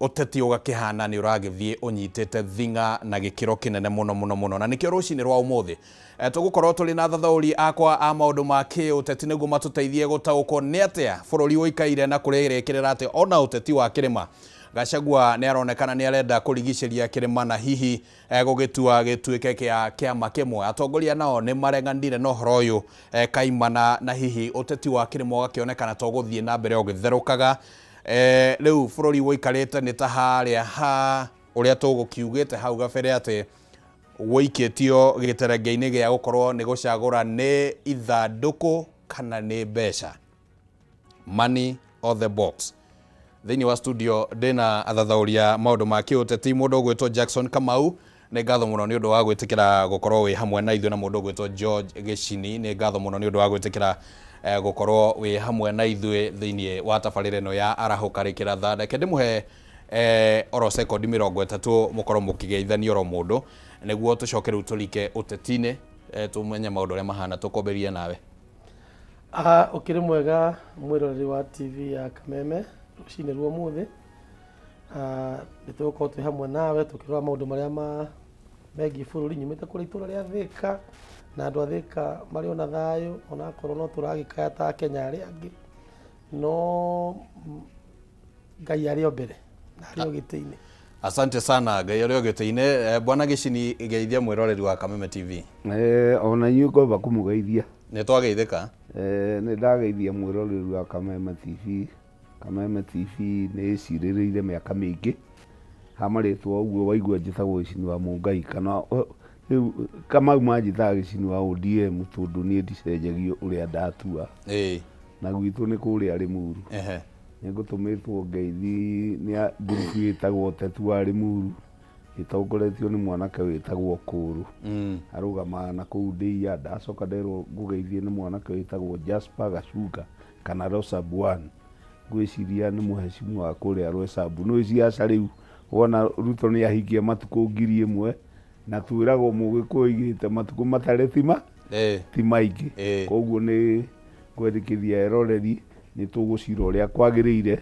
Ũteti ũgakĩhana nĩ ũragĩthiĩ ũnyitĩte thing'a na gĩkĩro kĩnene mũno mũno mũno, na nĩkĩo rũcinĩ rwa ũmũthĩ tũgũkorwo tũrĩ na athathaũri akwa a maũndũ ma kĩũteti nĩguo matũteithie gũtaũkwo nĩ atĩa bũrũri ũikaire na kũrĩrĩkĩrĩra atĩ ona ũteti wa kĩrĩma. Gachagua nĩ aronekana nĩ arenda kũrigicĩria kĩrĩma na hihi gũgĩtua gĩtuĩke kĩa kĩama kĩmwe. Atongoria nao nĩ mareganire na ũhoro ũyũ kaimana, na hihi ũteti wa kĩrĩma ũgakĩonekana to gũthiĩ na mbere ũgĩtherũkaga. Rĩu bũrũri ũikarĩte nĩ ta harĩa ha ũrĩa tũgũkiugĩte hau gabere atĩ wũikĩtio gĩterenge-inĩ gĩa gũkorwo nĩ gũcagũra nĩ ithandũkũ kana nĩ mbeca, money or the box. Thĩinĩ wa studio ndĩna athathaũria maũndũ ma kĩũteti, mũndũ ũgwĩtwo Jackson Kamau, nĩ ngatho mũno nĩ ũndũ wa gwĩtĩkĩra gũkorwo wĩ hamwe na ithuĩ, na mũndũ ũgwĩtwo George Gĩcini, nĩ ngatho mũno nĩ ũndũ wa gwĩtĩkĩra gũkorwo wĩ hamwe na ithuĩ thĩinĩ wa tabarĩra ĩno ya Arahũka Rĩkĩra. Reke ndĩmũhe oro sekondi 30 mũkorwo mũkĩgeithania oro mũndũ nĩguo tũcoke rĩu tũrike ũteti-inĩ, tũmenye maũndũ ũrĩa mahana. Tũkwambĩrĩria nawe. Ũkĩrĩ mwega mwĩroreri wa TV ya Kameme rũcinĩ rwa ũmũthĩ. Nĩ tũgũkorwo twĩ hamwe nawe tũkĩrora maũndũ marĩa ma megiĩ bũrũri. Nyumĩte kũrĩa itũra rĩa Thĩka, na andũ a Thĩka marĩ ona thayũ, onakorwo no tũragĩkaya ta Kenya arĩa angĩ, no Ngai arĩ o mbere na arĩ o gĩtĩ-inĩ. Asante sana, Ngai arĩ o gĩtĩ-inĩ. Bwana Gĩcini, geithia mwĩroreri wa Kameme TV. Ona inyuĩ ngomba kũmũgeithia. Nĩ twageithĩka. Nĩ ndageithia mwĩroreri wa Kameme TV. Kameme TV nĩ ĩcirĩrĩire mĩaka mĩingĩ. Ha marĩtwa ũguo waigua njĩtagwo Gĩcini wa Mũngai, kana rĩu Kamau manjĩtaga Gĩcini wa ODM tondũ niĩ ndicenjagio ũrĩa ndatua. Na gwitũ nĩ kũrĩa Rĩmuru. Nĩ ngũtũmĩtwo ngeithi nĩ ngurubu ĩtagwo Ũteti wa Rĩmuru, ĩtongoretio nĩ mwanake wĩtagwo Kũrũ. Arũgamaga na kũu Ndĩia. Ndacoka nderwo ngũgeithie nĩ mwanake wĩtagwo Jasper Gacunga kana Rosabu One. Ngwĩciria nĩ mũhecimu wa kũrĩa Rwesambu. Nĩ ciaca rĩu wona Ruto nĩ ahingia matukũ 1000, na twĩragwo mũgĩkũyũ oigĩte matukũ matare ti maingĩ. Koguo nĩ ngwendekithia eroreri nĩ tũgũcira ũrĩa kwagĩrĩire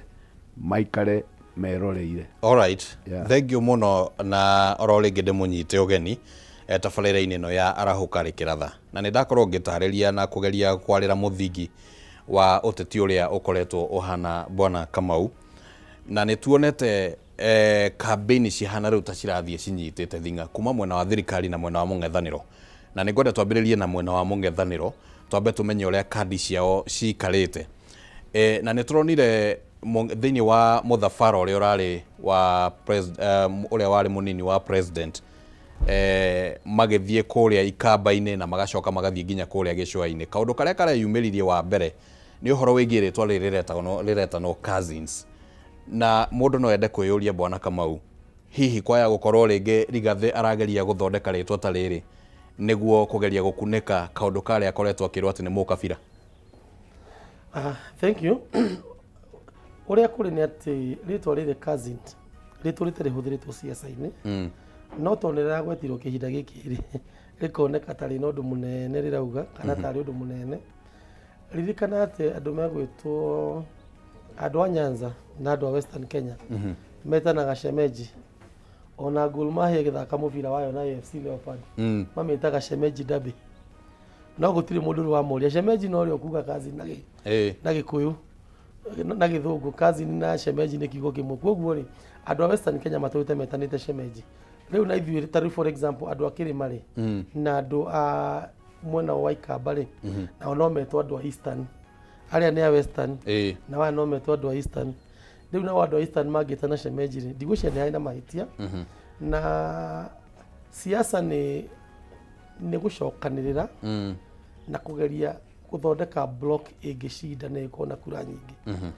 maikare meroreire. Alright. Yeah. Thank you mũno, na oro rĩngĩ ndĩmũnyite ũgeni tabarĩra-inĩ ĩno ya Arahũka Rĩkĩratha, na nĩ ndakorwo ngĩtarĩria na kũgeria kwarĩra mũthingi wa ũteti ũrĩa ũkoretwo ũhana, Bwana Kamau, na nĩ tuonete campaign cihana rĩu ta cirathiĩ cinyitĩte thing'a kuma mwena wa thirikari na mwena wa mũng'ethanĩro, na nĩ ngwenda twambĩrĩrie na mwena wa mũng'ethanĩro, twambe tũmenye ũrĩa kandi ciao cikarĩte. Na nĩ tũronire thĩinĩ wa mũthabara ũrĩa ũrarĩ wa ũrĩa warĩ mũnini wa president, magĩthiĩ kũrĩa ikamba-inĩ na magacoka magathiĩ nginya kũrĩa gĩcũa-inĩ. Kaũndũ karĩa kareyumĩririe wa mbere nĩ ũhoro wĩgiĩ rĩtwa rĩrĩ rĩretanwo cousins, na mũndũ no ende kwĩyũria, Bwana Kamau, hihi kwaya gũkorwo rĩngĩ Rigathĩ arageria gũthondeka rĩtwa ta rĩrĩ nĩguo kũgeria gũkunĩka kaũndũ karĩa akoretwo akĩrwo atĩ nĩ mũkabira? Thank you. Ũrĩa kũrĩ nĩ atĩ rĩtwa rĩrĩ cousin rĩtũrĩte rĩhũthĩrĩtwo ciaca-inĩ, no tondũ nĩ rĩragwetirwo kĩhinda gĩkĩ rĩ, rĩkoneka tarĩ na ũndũ mũnene rĩrauga kana tarĩ ũndũ mũnene. Ririkana atĩ andũ megwĩtwo andũ a Nyanza na andũ a Western Kenya metanaga shemeji. Ona Gor Mahia ĩgĩthaka mũbira wayo na AFC Leopard, mamĩtaga shemeji derby, no gũtirĩ mũndũ ũrĩ wamoria shemeji no ũrĩa ũkuga cousin na Gĩkũyũ na Gĩthũngũ. Cousin na shemeji nĩ kiugo kĩmwe. Koguo rĩ, andũ a Western Kenya matũrĩte metanĩte shemeji. Rĩu na ithuĩ ta rĩu, for example, andũ a kĩrĩma rĩ, na andũ a mwena wa Ikamba rĩ, nao no metwo andũ a Eastern, arĩa nĩ a Western, na aya no metwo andũ a Eastern. Rĩu nao andũ a Eastern mangĩtana shemeji rĩ, ndigwĩciria nĩ harĩ na mahĩtia. Na siasa nĩ gũcokanĩrĩra na kũgeria gũthondeka block ĩngĩcinda na ĩkorwo na kura nyingĩ.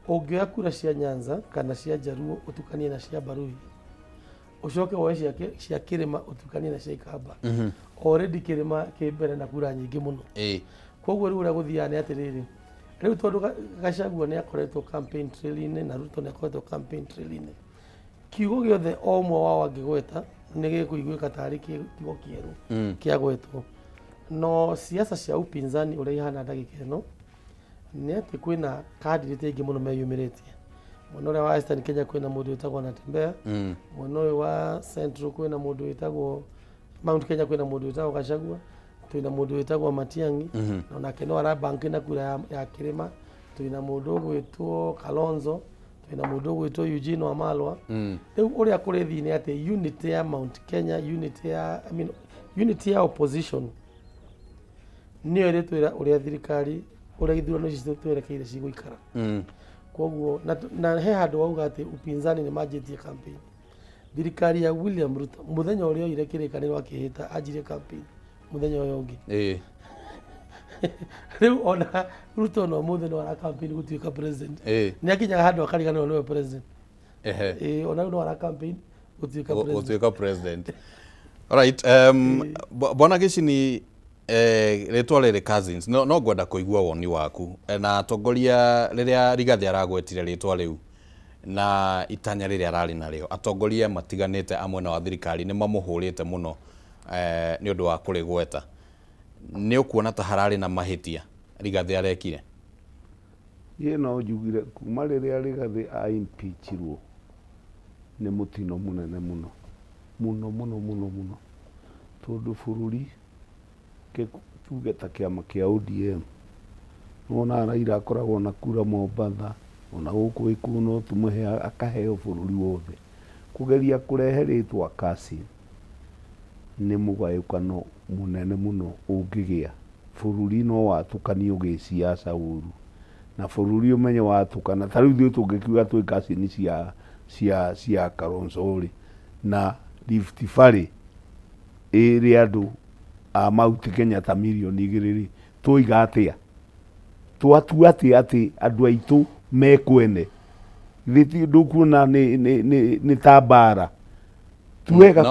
Ũngĩoya kura cia Nyanza kana cia Jaluo ũtukanie na cia Baruhi, ũcoke woe cia kĩrĩma ũtukanie na cia Ikamba, already kĩrĩma kĩ mbere na kura nyingĩ mũno. Koguo rĩu ũrĩa gũthiaga nĩ atĩrĩrĩ, rĩu tondũ Gachagua nĩ akoretwo campaign trail-inĩ na Ruto nĩ akoretwo campaign trail-inĩ, kiugo gĩothe o ũmwe wao angĩgweta nĩ gĩkũiguĩka tarĩ kiugo kĩerũ kĩagwetwo. No siasa cia upinzani ũrĩa ihana ndagĩka ĩno nĩ atĩ kwĩna candidate aingĩ mũno meyumĩrĩtie. Mwena ũrĩa wa Eastern Kenya kwĩna mũndũ wĩtagwo Natembeya. Mwena ũyũ wa Central kwĩna mũndũ wĩtagwo Mount Kenya, kwĩna mũndũ wĩtagwo Gachagua, twĩna mũndũ wĩtagwo Matiang'i, na onake no arabanki na kura ya kĩrĩma. Twĩna mũndũ ũgwĩtwo Kalonzo, twĩna mũndũ ũgwĩtwo Eugene Wamalwa. Rĩu ũrĩa kũrĩ nĩ atĩ unity ya Mount Kenya, unity ya, I mean, unity ya opposition nĩyo ĩrĩtwĩra ũrĩa thirikari, ũrĩa ithurano ici twerekeire cigũikara. Koguo na he handũ wauga atĩ upinzani nĩ manjĩtie campaign. Thirikari ya William Ruto mũthenya ũrĩa oire kĩrĩkanĩro akĩhĩta anjirie campaign mũthenya ũyũ ũngĩ. Rĩu ona Ruto no mũthĩ no ara campaign gũtuĩka president. Nĩ akinyaga handũ akariganĩrwo nĩwe president. Ĩĩ, ona rĩu no ara campaign gũtuĩka president. Gũtuĩka president. Alright, Bwana Gĩcini, rĩtwa rĩrĩ cousins, no ngwenda kũigua woni waku. Na atongoria rĩrĩa Rigathĩ aragwetire rĩtwa rĩu na itanya rĩrĩa ararĩ narĩo, atongoria matiganĩte a mwena wa thirikari nĩ mamũhũrĩte mũno nĩ ũndũ wa kũrĩgweta. Nĩ ũkuona ta hararĩ na mahĩtia Rigathĩ arekire? Niĩ no njugire kuma rĩrĩa Rigathĩ a impeachirwo nĩ mũtino mũnene mũno mũno mũno mũno mũno, tondũ bũrũri tuge ta kĩama kĩa ODM, nĩwonaga Raila akoragwo na kura Mombatha, ona gũkũ Gĩkũyũ no tũmũhe akaheo bũrũri wothe. Kũgeria kũrehe rĩtwa cousin nĩ mũgayũkano mũnene mũno ũngĩgĩa. Bũrũri no watũkanio gĩciaca ũru, na bũrũri ũmenye watũkana. Ta rĩu ithuĩ tũngĩkiuga twĩ cousin cia Kalonzo rĩ, na Rift Valley ĩrĩ andũ a Mount Kenya ta mirioni 2 rĩ, twoiga atĩa? Twatua atĩa atĩ andũ aitũ mekwene? Githĩ ndũkuona nĩ ta mbara? Ti wega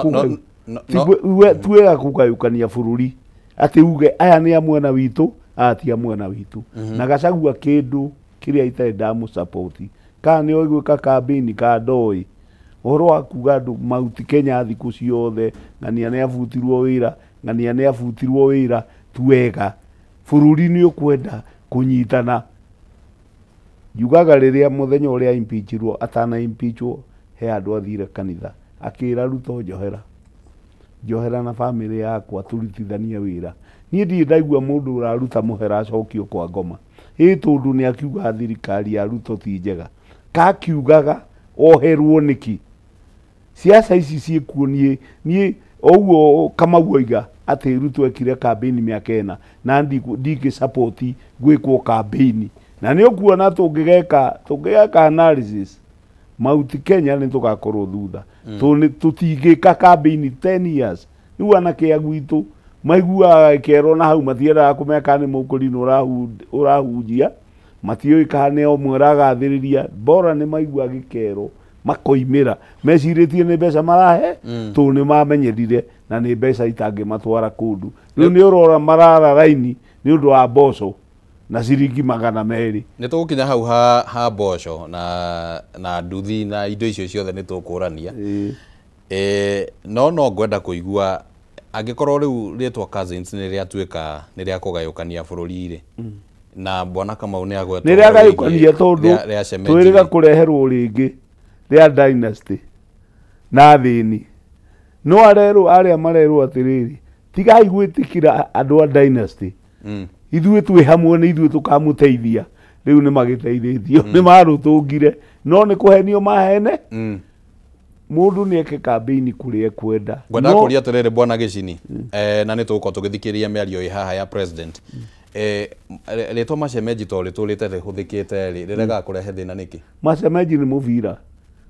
kũgayũkania bũrũri atĩ uge aya nĩ a mwena witũ, aya ti a mwena witũ. Na Gachagua kĩndũ kĩrĩa itarĩ ndamũ-support, kana nĩ oĩ gwĩka campaign kana ndoĩ, ũhoro wa kuga andũ Mount Kenya thikũ ciothe ng'ania nĩ abutirwo wĩra, ng'ania nĩ abutirwo wĩra, ti wega. Bũrũri nĩ ũkwenda kũnyitana. Njugaga rĩrĩa mũthenya ũrĩa impeachirwo, atana impeachwo, he handũ athire kanitha akĩra Ruto, njohera, njohera na bamĩrĩ yakwa tũrutithanie wĩra. Niĩ ndirĩ ndaigua mũndũ ũraruta mũhera acokio kwa ngoma, ĩ tondũ nĩ akiuga thirikari ya Ruto ti njega, kakiugaga oherwo nĩkĩ? Siasa ici ciĩkuo. Niĩ ũguo Kamau oiga atĩ Ruto ekire campaign mĩaka 4, na ndingĩ support gwĩkwo campaign. Na nĩ ũkuona tũngĩgeka analysis Mount Kenya nĩ tũgakorwo thutha, tũtingĩka campaign 10 years. Rĩu anake a gwitũ maiguaga gĩkerwo na hau, matiendaga kũmenya kana nĩ mũkũrinũ ũrahunjia, matiũĩ kana nĩ ũmwe ũragathĩrĩria, bora nĩ maigua gĩkerwo makoimĩra mecirĩtie nĩ mbeca marahe, tondũ nĩ mamenyerire na nĩ mbeca itangĩmatwara kũndũ. Rĩu nĩ ũrora marara raini nĩ ũndũ wa mboco na ciringi 200. Nĩ tũgũkinya hau ha mboco na nduthi na indo icio ciothe, nĩ tũkũrania. No ngwenda kũigua angĩkorwo rĩu rĩtwa cousins nĩ rĩatuĩka nĩ rĩa kũgayũkania bũrũri rĩ, na bwana Kamau nĩ agweta nĩ rĩagayũkania tondũ rĩa shemeji twĩrĩga rĩ. Kũreherwo rĩngĩ rĩa dynasty na thĩni, no arerwo arĩa marerwo atĩrĩrĩ, tigai gwĩtĩkĩra andũ a dynasty, ithuĩ twĩ hamwe, nĩ ithuĩ tũkamũteithia. Rĩu nĩ magĩteithĩtio, nĩ marũtũngire, no nĩ kũhenio mahene. Mũndũ nĩ eke kambĩini kũrĩa ekwenda. Ngwendaga kũria atĩrĩrĩ, bwana Gĩcini, na nĩ tũgũkorwo tũgĩthikĩrĩria mĩario ĩ haha ya president, rĩtwa mashemeji to rĩtũrĩte rĩhũthĩkĩte rĩ, rĩregaga kũrehe thĩna nĩkĩ? Mashemeji nĩ mũbira,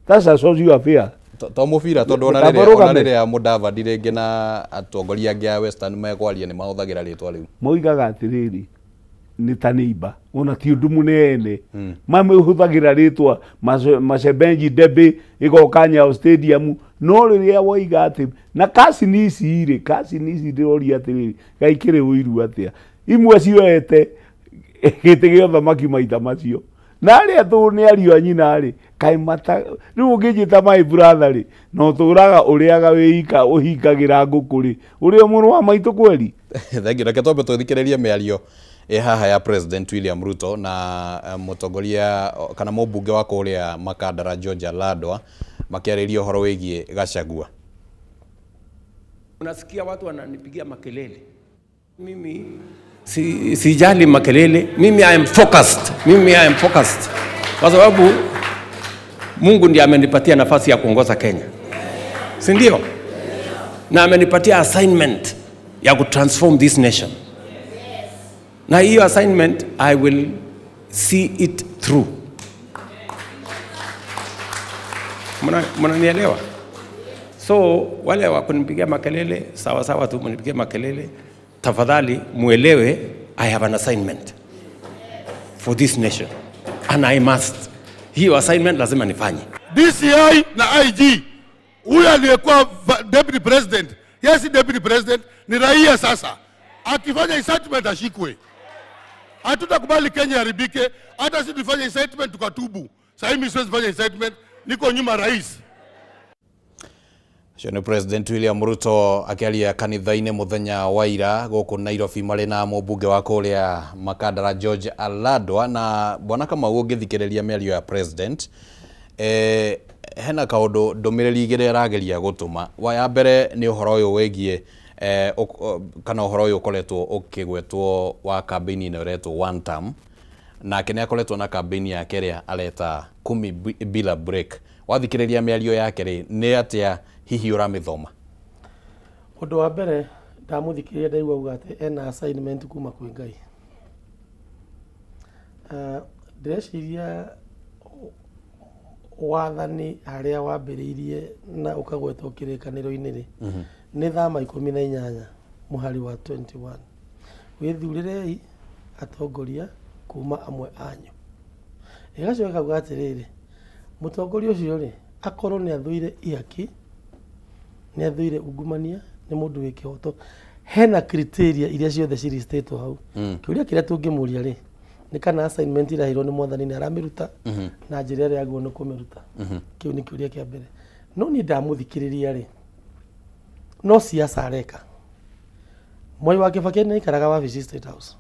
that's a social affair. To mũbira, tondũ ona Kamba rĩrĩa ona rũgame. rĩrĩa Mudavadi rĩngĩ na atongoria angĩ a Western mekwaria nĩ mahũthagĩra rĩtwa rĩu. Moigaga atĩrĩrĩ, nĩ ta neighbor, ona ti ũndũ mũnene. Mamĩhũthagĩra rĩtwa mashemeji derby ĩgoka Nyayo Stadium, no rĩrĩa woiga atĩ na cousin ici rĩ, cousin ici ndĩroria atĩrĩrĩ, gaikĩrĩ ũiru atĩa imwe cioete gĩtĩ gĩa ũthamaki maita macio, na arĩa tũ nĩ ariũ a nyina rĩ, kaĩ mata rĩu ũngĩnjĩta my brother rĩ, no tũraga ũrĩaga wĩika ũhingagĩra ngũkũ rĩ, ũrĩa mũrũ wa maitũ kweri. Thengiũ. Reke twambe tũthikĩrĩrie mĩario Ĩ haha ya President William Ruto na mũtongoria kana mũmbunge wa kũrĩa Makandara George Aladwa makĩarĩria ũhoro wĩgiĩ Gachagua. Unasikia watu wananipigia makelele. Mimi sijali makelele. Mimi I am focused. Mimi I am focused. Kwa sababu Mungu ndiye amenipatia nafasi ya kuongoza Kenya. Si ndio? Na amenipatia assignment ya kutransform this nation. Na hiyo assignment I will see it through. Mnanielewa? So wale wa kunipigia makelele, sawa sawa tu mnipigie makelele. Tafadhali muelewe I have an assignment for this nation and I must. Hiyo assignment lazima nifanye. DCI na IG, huyu aliyekuwa deputy president, yes deputy president ni raia sasa. Akifanya incitement ashikwe. Hatutakubali Kenya iharibike, hata sisi tufanye incitement tukatubu. Sasa mimi siwezi fanya incitement, niko nyuma rais. Ũcio nĩ President William Ruto akĩaria kanitha-inĩ mũthenya wa ira gũkũ Nairobi marĩ na mũmbunge wa kũrĩa Makandara George Aladwa. Na bwana Kamau, ũngĩthikĩrĩria mĩario ya President, hena kaũndũ ndũmĩrĩri igĩrĩ arageria gũtũma. Wa ya mbere nĩ ũhoro ũyũ wĩgiĩ kana ũhoro ũyũ ũkoretwo ũkĩgwetwo wa campaign ĩno ĩretwo one term, nake nĩ akoretwo na campaign yake ĩrĩa areta kumi bila break. Wathikĩrĩria mĩario yake rĩ, nĩ atĩa hihi ũramĩthoma? Ũndũ wa mbere ndamũthikĩrĩria ndaigua auga atĩ ena assignment kuma kwĩ Ngai. Ndĩreciria wathani harĩa wambĩrĩirie na ũkagwetwo kĩrĩkanĩro-inĩ rĩ, nĩ Thama 18 mũhari wa 21, wĩthurĩrei atongoria kuma amwe anyu. Ĩgacoka ĩkauga atĩrĩrĩ, mũtongoria ũcio rĩ, akorwo nĩ athũire ihaki, nĩ athũire ungumania, nĩ mũndũ wĩ kĩhoto. Hena criteria iria ciothe ciristĩtwo hau. Kĩũria kĩrĩa tũngĩmũria rĩ, nĩ kana assignment ĩraheirwo nĩ mwathani nĩ aramĩruta na njĩra ĩrĩa yagĩrĩirwo nĩ kũmĩruta. Kĩu nĩ kĩũria kĩa mbere. No niĩ ndamũthikĩrĩria rĩ, no siasa areka. Mwai wa Kibaki nĩ aikaraga wabici State House.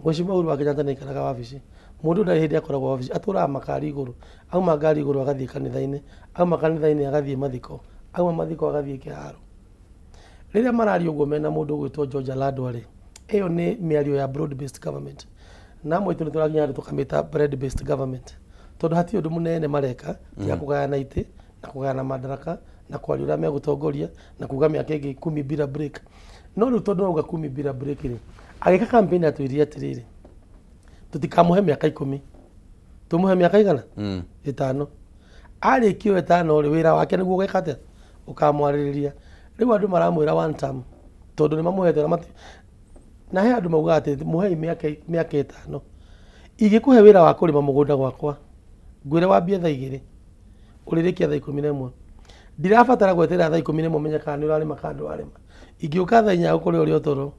Mheshimiwa Uhuru wa Kenyatta nĩ aikaraga wabici. Mũndũ ndarĩ hĩndĩ akoragwo wabici, atũraga makari igũrũ, auma ngari igũrũ agathiĩ kanitha-inĩ, auma kanitha-inĩ agathiĩ mathiko, auma mathiko agathiĩ kĩharo. Rĩrĩa mararia ũguo mena mũndũ ũgwĩtwo George Aladwa rĩ, ĩyo nĩ mĩario ya broad based government. Na amwe aitũ nĩ tũrakinya handũ tũkamĩta bread based government, tondũ hatirĩ ũndũ mũnene mareka tiga kũgayana itĩ na kũgayana madaraka na kwaria ũrĩa megũtongoria na kuga mĩaka ĩngĩ 10 bila break. No rĩu tondũ auga 10 bila break rĩ, agĩka campaign atwĩrire atĩrĩrĩ, tũtikamũhe mĩaka 10, tũmũhe mĩaka igana 5. Arĩkio 5 rĩ, wĩra wake nĩguo ũgeka atĩa? Ũkamwarĩrĩria. Rĩu andũ maramwĩra one term tondũ nĩ mamũhete na he andũ maugaga atĩ mũhei mĩaka 5. Ingĩkũhe wĩra wa kũrĩma mũgũnda gwakwa, ngwĩre wambie thaa 2 ũrĩrĩkia thaa 11. Ndirabatara gweterera thaa 11 menye kana nĩ ũrarĩma kana ndũrarĩma. Ingĩũka thaa 4 gũkũrĩa ũrĩa ũtoro,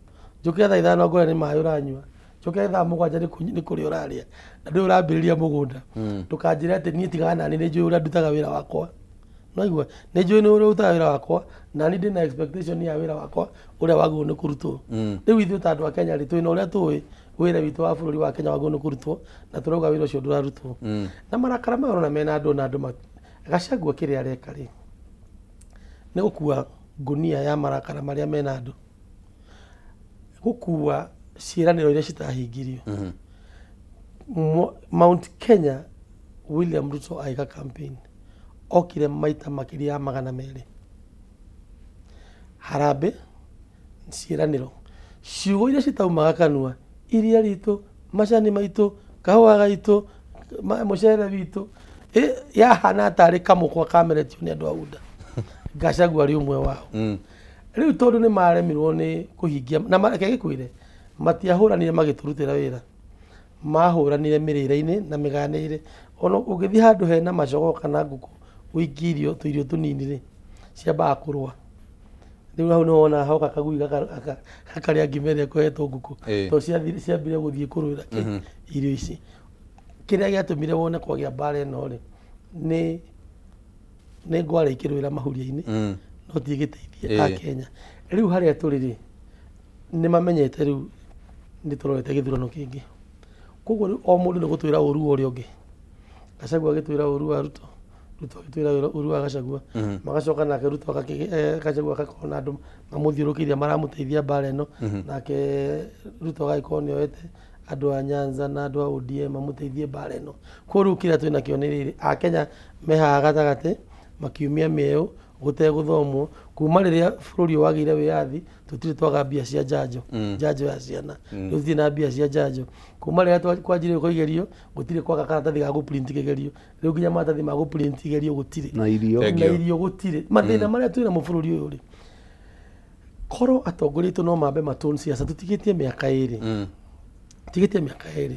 njũke thaa 5 ngore nĩ maĩ ũranyua, njoke thaa 7 nĩ kũrĩa ũrarĩa, na ndũĩ ũrambĩrĩria mũgũnda. Ndũkanjĩre atĩ niĩ tigaga nani nĩ njũĩ ũrĩa ndutaga wĩra wakwa. Naigua nĩ njũĩ nĩ ũrĩa ũrutaga wĩra wakwa, na niĩ ndĩna expectation ya wĩra wakwa ũrĩa wagĩrĩirwo nĩ kũrutwo. Rĩu ithuĩ ta andũ a Kenya rĩ, twĩna ũrĩa tũĩ wĩra witũ wa bũrũri wa Kenya wagĩrĩirwo nĩ kũrutwo, na tũrauga wĩra ũcio ndũrarutwo. Na marakara maya ũrona mena andũ na andũ Gachagua kĩrĩa areka rĩ, nĩ gũkua ngunia ya marakara marĩa mena andũ, gũkua ciĩranĩro iria citahingirio. Mount Kenya William Ruto agĩka campaign okire maita makĩria ya 200. Harambee, ciĩranĩro, ciugo iria citaumaga kanua, iria ritũ, macani maitũ, kahũa gaitũ, mũcere witũ, yahana tarĩ kamũkwa kameretio nĩ andũ a UDA. Gachagua arĩ ũmwe wao. Rĩu tondũ nĩ maremirwo nĩ kũhingia, na reke ngĩkwĩre, matiahũranire magĩtũrutĩra wĩra, mahũranire mĩrĩre-inĩ na mĩganĩre. Ona ũngĩthiĩ handũ hena macogoo kana ngũkũ ũikie irio tũirio tũnini rĩ, ciambaga kũrũa. Rĩu hau nĩho wonaga hoka kagui gakarĩa ngima ĩrĩa ĩkohetwo ngũkũ, tondũ ciambire gũthiĩ kũrũĩra irio ici. Kĩrĩa gĩatũmire wone kwagĩa mbara ĩno rĩ, nĩ ngware ikĩrũĩra mahuria-inĩ, no ti gĩteithie a Kenya. Rĩu harĩa tũrĩ rĩ, nĩ mamenyete rĩu Nĩ tũrorete gĩthurano kĩngĩ. Koguo rĩu o mũndũ nĩ gũtwĩra ũru ũrĩa ũngĩ. Gachagua agĩtwĩra ũru wa Ruto, Ruto agĩtwĩra ũru wa Gachagua. Magacoka nake Ruto Gachagua agakorwo na andũ mamũthiũrũkĩirie maramũteithia mbara ĩno. Nake Ruto agagĩkorwo nĩ oete andũ a Nyanza na andũ a ODM mamũteithie mbara ĩno. Koguo rĩu kĩrĩa twĩnakĩo nĩ rĩrĩ, Akenya me haha gatagatĩ makiumia mĩeũ gũtegũthomwo. Kuma rĩrĩa bũrũri ũyũ wagĩire wĩyathi tũtirĩ twaga mbia cia njanjo, njanjo ya ciana. Rĩu tũtirĩ na mbia cia njanjo. Kuma rĩrĩa kwanjirie gwĩkwo igerio gũtirĩ kwaga karatathi ga gũ-print kĩgerio. Rĩu nginya maratathi ma gũ-print igerio gũtirĩ. Na irio. Na irio gũtirĩ. Mathĩna marĩa twĩnamo bũrũri ũyũ rĩ, korwo atongoria aitũ no mambe matone siasa, tũtigĩtie mĩaka ĩrĩ. Tigĩtie mĩaka ĩrĩ.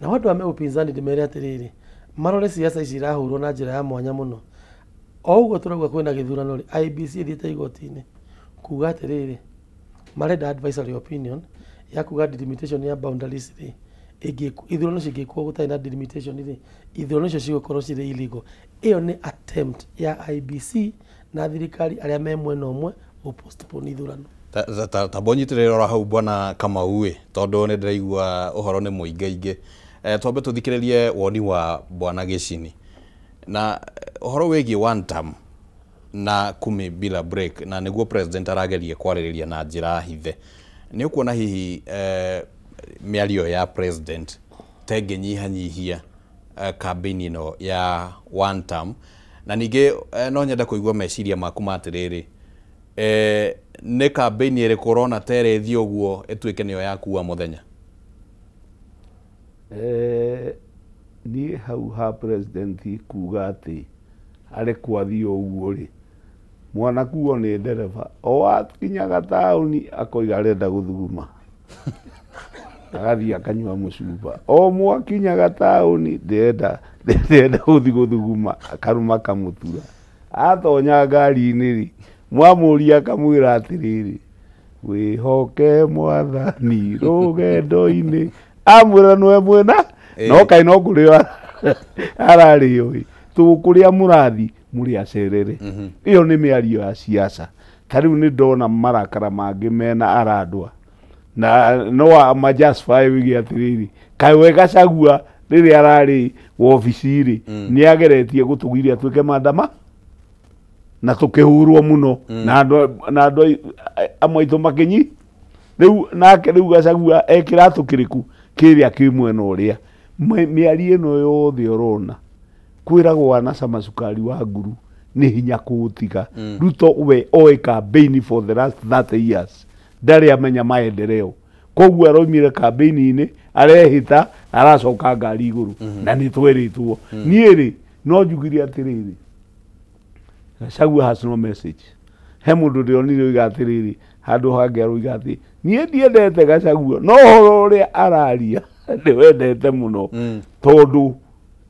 Nao andũ a me upinzani ndĩmere atĩrĩrĩ, marore siasa ici irahũrwo na njĩra ya mwanya mũno. O ũguo tũrauga kwĩna gĩthurano rĩ, IEBC ĩthiĩte igoti-inĩ kuga atĩrĩrĩ, marenda advisory opinion ya kuga delimitation ya boundaries rĩ, ithurano cingĩkwo gũtarĩ na delimitation rĩ, ithurano icio cigũkorwo cirĩ illegal. Ĩyo nĩ attempt ya IEBC na thirikari arĩa me mwena ũmwe gũ postpone ithurano. Tamba ũnyitĩrĩre oro hau bwana Kamau ĩ, tondũ nĩ ndĩraigua ũhoro nĩ mũingaingĩ. Twambe tũthikĩrĩrie woni wa bwana Gĩcini na ũhoro wĩgiĩ one term na kumi bila break, na nĩguo president arageria kwarĩrĩria na njĩra hithe. Nĩ ũkuona hihi mĩario ya president ta ĩngĩnyihanyihia campaign ĩno ya one term? Na ningĩ no nyende kũigua meciria maku ma atĩrĩrĩ, nĩ campaign ĩrĩkũ ũrona ta ĩrĩthiĩ ũguo ĩtuĩke nĩyo yakua mũthenya? Niĩ hau ha president kuga atĩ arĩ kwathiĩ ũguo rĩ, mwanakuo nĩ ndereba, o akinyaga taũni akoiga arenda gũthuguma, agathiĩ akanyua mũcuba. O mwakinyaga taũni ndĩrenda gũthiĩ gũthuguma, akaruma kamũtura. Atonya ngari-inĩ rĩ, mwamũria akamwĩra atĩrĩrĩ, wĩhoke mwathani rũgendo-inĩ. Amwĩra nĩwe mwena, no kaĩ no kũrĩo ararĩo ĩ, tũkũrĩa mũrathi mũrĩ acerere. Ĩyo nĩ mĩario ya siasa. Ta rĩu nĩ ndona marakara mangĩ mena arandwa na no amajustify wige atĩrĩrĩ, kaĩ we Gachagua rĩrĩa ararĩ wobici rĩ, nĩ ageretie gũtũgiria tuĩke mandama na tũkĩhurwo mũno na andũ amwe aitũ makĩnyi. Rĩu nake rĩu Gachagua e kĩratũ kĩrĩkũ kĩrĩa kĩ mwena ũrĩa. Mĩario ĩno yothe ũrona kwĩragwo wanacama cukari wa nguru nĩ hinya kũũtiga. Ruto we oĩ campaign for the last 30 years ndarĩ amenya maendeleo, koguo aroimire campaign-inĩ arehĩta aracoka ngari igũrũ na nĩ twerĩtwo. Niĩ rĩ no njugire atĩrĩrĩ, Gachagua has no message. He mũndũ ndĩronire oiga atĩrĩrĩ, handũ hangĩ aroiga atĩ niĩ ndiendete Gachagua no ũhoro ũrĩa araria ndĩwendete mũno, tondũ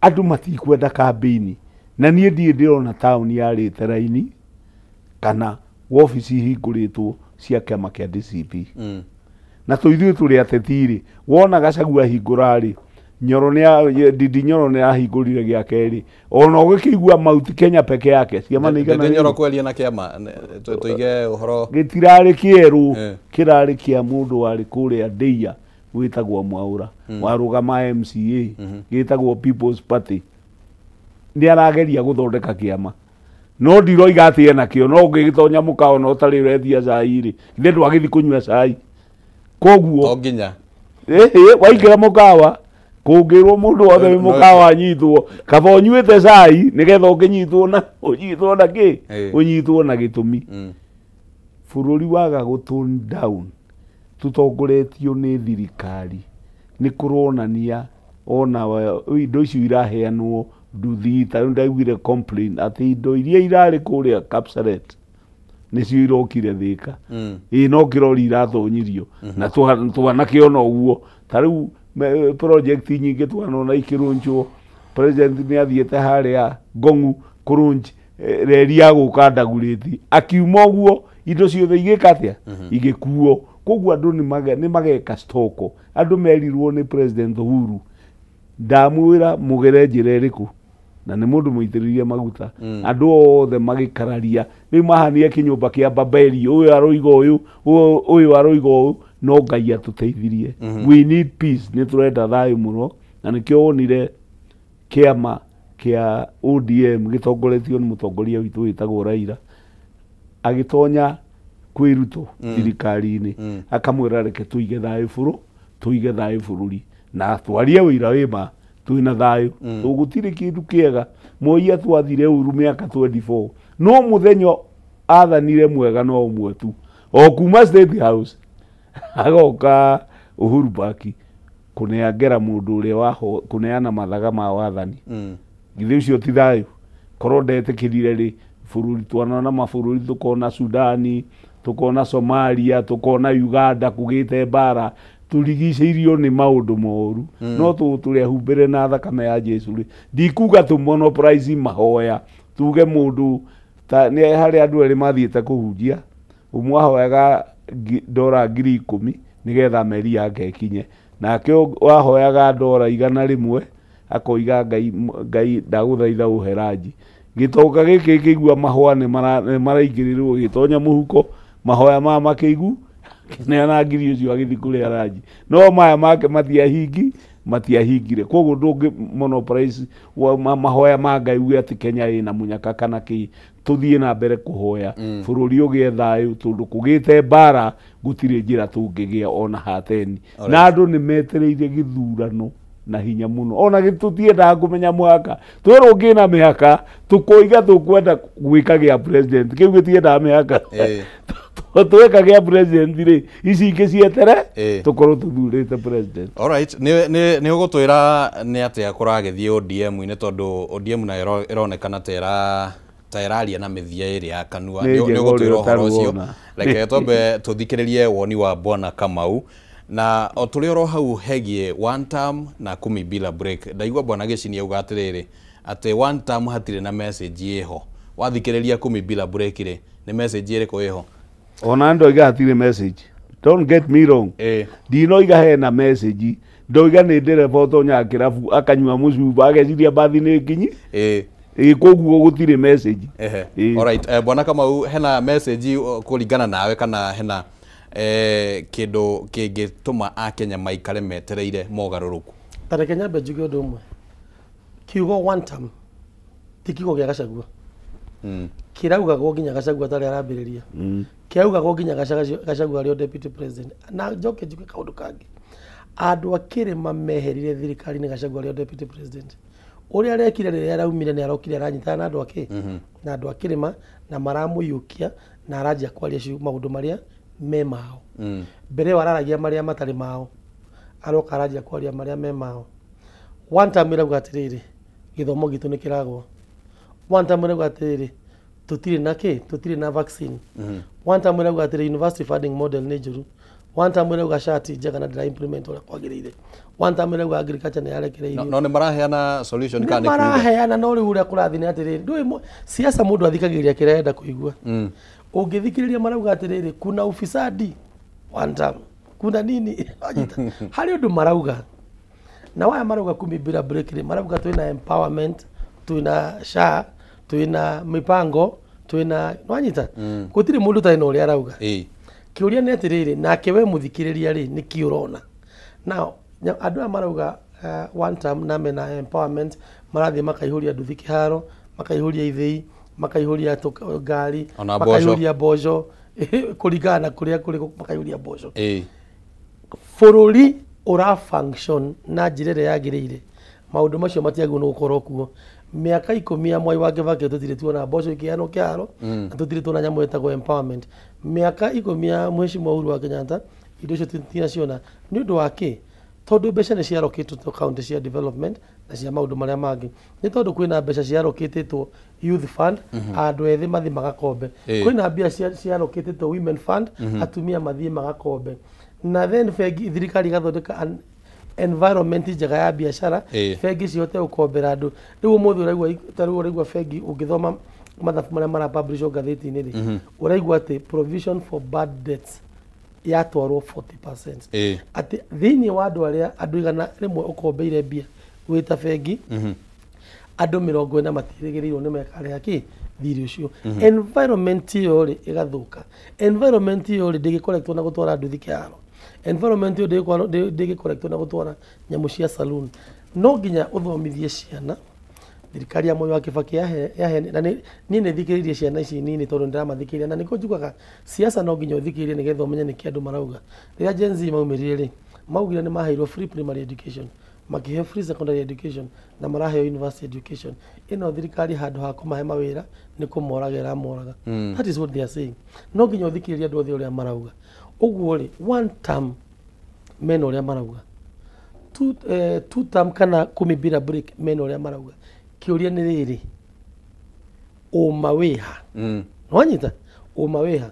andũ matikwenda campaign. Na niĩ ndirĩ ndĩrona taũni yarĩte raini kana wobici ihingũrĩtwo cia kĩama kĩa DCP. Na tũithuĩ tũrĩ ateti rĩ, wona Gachagua ahingũra rĩ, Nyoro nĩ Ndindi Nyoro nĩ ahingũrire gĩake rĩ, ona ũgĩkĩigua Mount Kenya peke yake ciama nĩ igana. Ndindi Nyoro kwaria na kĩama tũige ũhoro gĩtirarĩ kĩerũ, kĩrarĩ kĩa mũndũ warĩ kũrĩa Ndeia wĩtagwo Mwaũra, warũgama MCA, gĩtagwo People's Party. Nĩ arageria gũthondeka kĩama, no ndiroiga atĩ ena kĩo, no ũngĩgĩtonya mũkawa na ũtarĩ ũretia cai rĩ, ithe ndwagĩthiĩ kũnyua cai. Koguo to nginya waingĩra mũkawa kũngĩrwo mũndũ wothe wĩ mũkawa anyitwo, kaba ũnyuĩte cai nĩgetha ũkĩnyitwo na ũnyitwo na kĩ, ũnyitwo na gĩtũmi. Bũrũri waga gũ tone down tũtongoretio nĩ thirikari nĩ kũronania ona indo icio iraheanwo nduthi. Ta rĩu ndaiguire complain atĩ indo iria irarĩ kũrĩa Kapseret nĩcio irokire Thĩka. Ĩĩ no kĩrori iratonyirio na twanakĩona ũguo. Ta rĩu project nyingĩ twanona ikĩrũnjwo, president nĩ athiĩte harĩa Ngong'u kũrũnj reri ya gũka ndagurĩti, akiuma ũguo indo ciothe igĩka atĩa, igĩkuo. Koguo andũ nĩ mageka stoko. Andũ merirwo nĩ President Uhuru, ndamwĩra mũgere njĩra ĩrĩkũ, na nĩ mũndũ mũitĩrĩrie maguta. Andũ othe magĩkararia, rĩu mahania kĩnyũmba kĩa Babeli, ũyũ aroiga ũyũ, ũyũ aroiga ũyũ, No Ngai atũteithirie. We need peace, nĩ tũrenda thayũ mũno, na nĩkĩo wonire kĩama kĩa ODM gĩtongoretio nĩ mũtongoria witũ wĩtagwo Raila agĩtonya kwĩ Ruto thirikari-inĩ, akamwĩra reke tũige thayũ bũrũ, tũige thayũ bũrũri na twarie wĩira wĩma twĩna thayũ. Gũtirĩ kĩndũ kĩega. Moi atwathire ũru mĩaka 24, no mũthenya athanire mwega no ũmwe tu, o kuma State House agoka Uhuru Park kũneangera mũndũ ũrĩa waho kũneana mathaga ma wathani. Githĩ ũcio ti thayũ? Korwo ndetĩkĩrire rĩ, bũrũri twanona mabũrũri, tũkona Sudani, tũkona Somalia, tũkona Uganda kũgĩte mbara, tũrigicĩirio nĩ maũndũ moru. No tũrĩ ahumbĩre na thakame ya Jesu rĩ, ndikuga tũ monopolize mahoya, tuge mũndũ ta nĩ harĩ andũ erĩ mathiĩte kũhunjia, ũmwe ahoyaga ndora 10,000 nĩgetha meri yake ĩkinye, nake wahoyaga ndora 100 akoiga Ngai Ngai ndagũthaitha ũhe ranji. Gĩtonga gĩkĩ kĩigua mahoya nĩ maraingĩrĩrwo gĩtonya mũhuko, mahoya maya makĩigu kĩneana ngiri ũcio agĩthiĩ kũrĩa ranji, no maya make matiahingire. Koguo ndũngĩ monopolize mahoya ma Ngai uge atĩ Kenya ĩna mũnyaka kana kĩ. Tũthiĩ na mbere kũhoya bũrũri ũgĩe thayũ, tondũ kũgĩte mbara gũtirĩ njĩra tũngĩgĩa ona hateni. Na andũ nĩ metereire gĩthurano na hinya mũno, ona tũtiendaga kũmenya mũhaka, twĩrwo ngĩna mĩhaka tũkoiga tũkwenda gwĩka gĩa president, kĩu gĩtiendaga mĩhaka. Tweka gĩa president rĩ, ici ingĩ cietere tũkorwo tũthurĩte president. Alright, nĩ ũgũtwĩra nĩ atĩa kũragĩthiĩ ODM-inĩ, tondũ ODM nayo ĩronekana ta ĩraria na mĩthia ĩrĩ ya kanua. Nĩ ũgũtwĩra ũhoro ũcio. Reke twambe tũthikĩrĩrie woni wa Bwana Kamau. Na o tũrĩ oro hau hegie one term na kumi bila break, ndaigua Bwana Gĩcini auga atĩrĩrĩ atĩ one term hatirĩ na message ĩho. Wathikĩrĩria kumi bila break rĩ, nĩ message ĩrĩkũ ĩho? Ona ndoiga hatirĩ message, don't get me wrong. Ndinoiga hena message, ndoiga nĩ ndereba ũtonyaga kĩrabu akanyua mũcuba ageciria mbathi nĩ nginyi. Koguo gũtirĩ message. Alright, Bwana Kamau, hena message kũringana nawe kana hena kĩndũ kĩngĩtũma akenya maikare metereire mogarũrũku? Ta reke nyambe njuge ũndũ ũmwe, kiugo one term ti kiugo gĩa Gachagua. Kĩraugagwo nginya Gachagua tarĩ arambĩrĩria, kĩraugagwo nginya Gachagua arĩ o deputy president. Na njoke njuge kaũndũ kangĩ, andũ a kĩrĩma meherire thirikari-inĩ Gachagua arĩ o deputy president. Ũrĩa arekire rĩrĩa araumire nĩ arokire aranyitana na andũ a kĩ na andũ a kĩrĩma, na maramũiyũkia na aranjia kwaria maũndũ marĩa me mao. Mbere ĩyo araragia marĩa matarĩ mao, aroka aranjia kwaria marĩa me mao. One term ĩrauga atĩrĩrĩ, gĩthomo gitũ nĩ kĩragwa. One term ĩrauga atĩrĩrĩ, tũtirĩ na kĩ, tũtirĩ na vaccine. One term ĩrauga atĩrĩrĩ, university funding model nĩ njũru. One term ĩrauga SHA ti njega na ndĩra implement ũrĩa kwagĩrĩire. One term ĩrauga agriculture nĩ yarekereirio. No nĩ maraheana solution kana nĩ kuga? Maraheana, no rĩu ũrĩa kũrathiĩ nĩ atĩrĩrĩ, ndũĩ siasa mũndũ athikagĩrĩria kĩrĩa arenda kũigua. Ũngĩthikĩrĩria marauga atĩrĩrĩ, kuna ufisadi one term, kuna nini, harĩ ũndũ marauga. Na waya marauga kumi bila break rĩ, marauga twĩna empowerment, twĩna SHA, twĩna mipango, twĩna nwanyita. Gũtirĩ mũndũ ũtarĩ na ũrĩa arauga. Kĩũria nĩ atĩrĩrĩ, nake we mũthikĩrĩria rĩ, nĩkĩ ũrona? Now andũ aya marauga one term na mena empowerment, marathiĩ makaihũria nduthi kĩharo, makaihũria ithĩi, makaihũria ngari, makaihũria mboco, kũringana na kũrĩa kũrĩ makaihũria mboco. Bũrũri ũra function na njĩra ĩrĩa yagĩrĩire, maũndũ macio matiagĩrĩirwo nĩ gũkorwo kuo. Mĩaka 10 ya Mwai wa Kibaki tũtirĩ tuona mboco ikĩheanwo kĩharo, na tũtirĩ tuona nyamũ ĩtagwo empowerment. Mĩaka 10 ya Mheshimiwa Uhuru wa Kenyatta indo icio tinaciona. Nĩ ũndũ wa kĩ? Tondũ mbeca nĩ ciarokĩtwo county cia development na cia maũndũ marĩa mangĩ. Nĩ tondũ kwĩna mbeca ciarokĩtĩtwo youth fund, andũ ethĩ mathiĩ magakombe. Kwĩna mbia ciarokĩtĩtwo women fund, atumia mathiĩ magakombe. Na then bengi thirikari ĩgathondeka environment njega ya biacara, bengi cihote gũkombera andũ. Rĩu ũmũthĩ ũraigua ta rĩu ũraigua bengi ũngĩthoma mathabu marĩa marapublishwo ngathĩti-inĩ rĩ, ũraigua atĩ provision for bad debts yatwarwo 40%. Atĩ thĩinĩ wa andũ arĩa andũ 100 ũkombeire mbia wĩta bengi, andũ 40 matirĩgĩrĩirwo nĩ mekarĩha kĩ thirĩ ũcio. Environment ĩyo rĩ ĩgathũka. Environment ĩyo rĩ ndĩgĩkoretwo na gũtwara nduthi kĩharo. Environment ĩyo ndĩgĩkorektwo na gũtwara nyamũ cia saloon. No nginya ũthomithie ciana. Thirikari ya Moi wa Kibaki yahe na niĩ nĩ thikĩrĩirie ciana ici nini tondũ nĩndĩramathikĩrĩria, na nĩkĩo njugaga siasa no nginya ũthikĩrĩrie nĩgetha ũmenye nĩkĩ andũ marauga. Rĩrĩa Gen Z maumĩrire rĩ, maugire nĩ maheirwo free primary education, makĩheo free secondary education, na maraheo university education. Ĩno thirikari handũ ha kũmahe mawĩra nĩ kũmoraga ĩramoraga. That is what they are saying. No nginya ũthikĩrĩrie andũ othe ũrĩa marauga. Ũguo rĩ, one term mena ũrĩa marauga, two term kana kumi bila break mena ũrĩa marauga. Kĩũria nĩ rĩrĩ, ũma wĩha? Nĩwanyita? Ũma wĩha?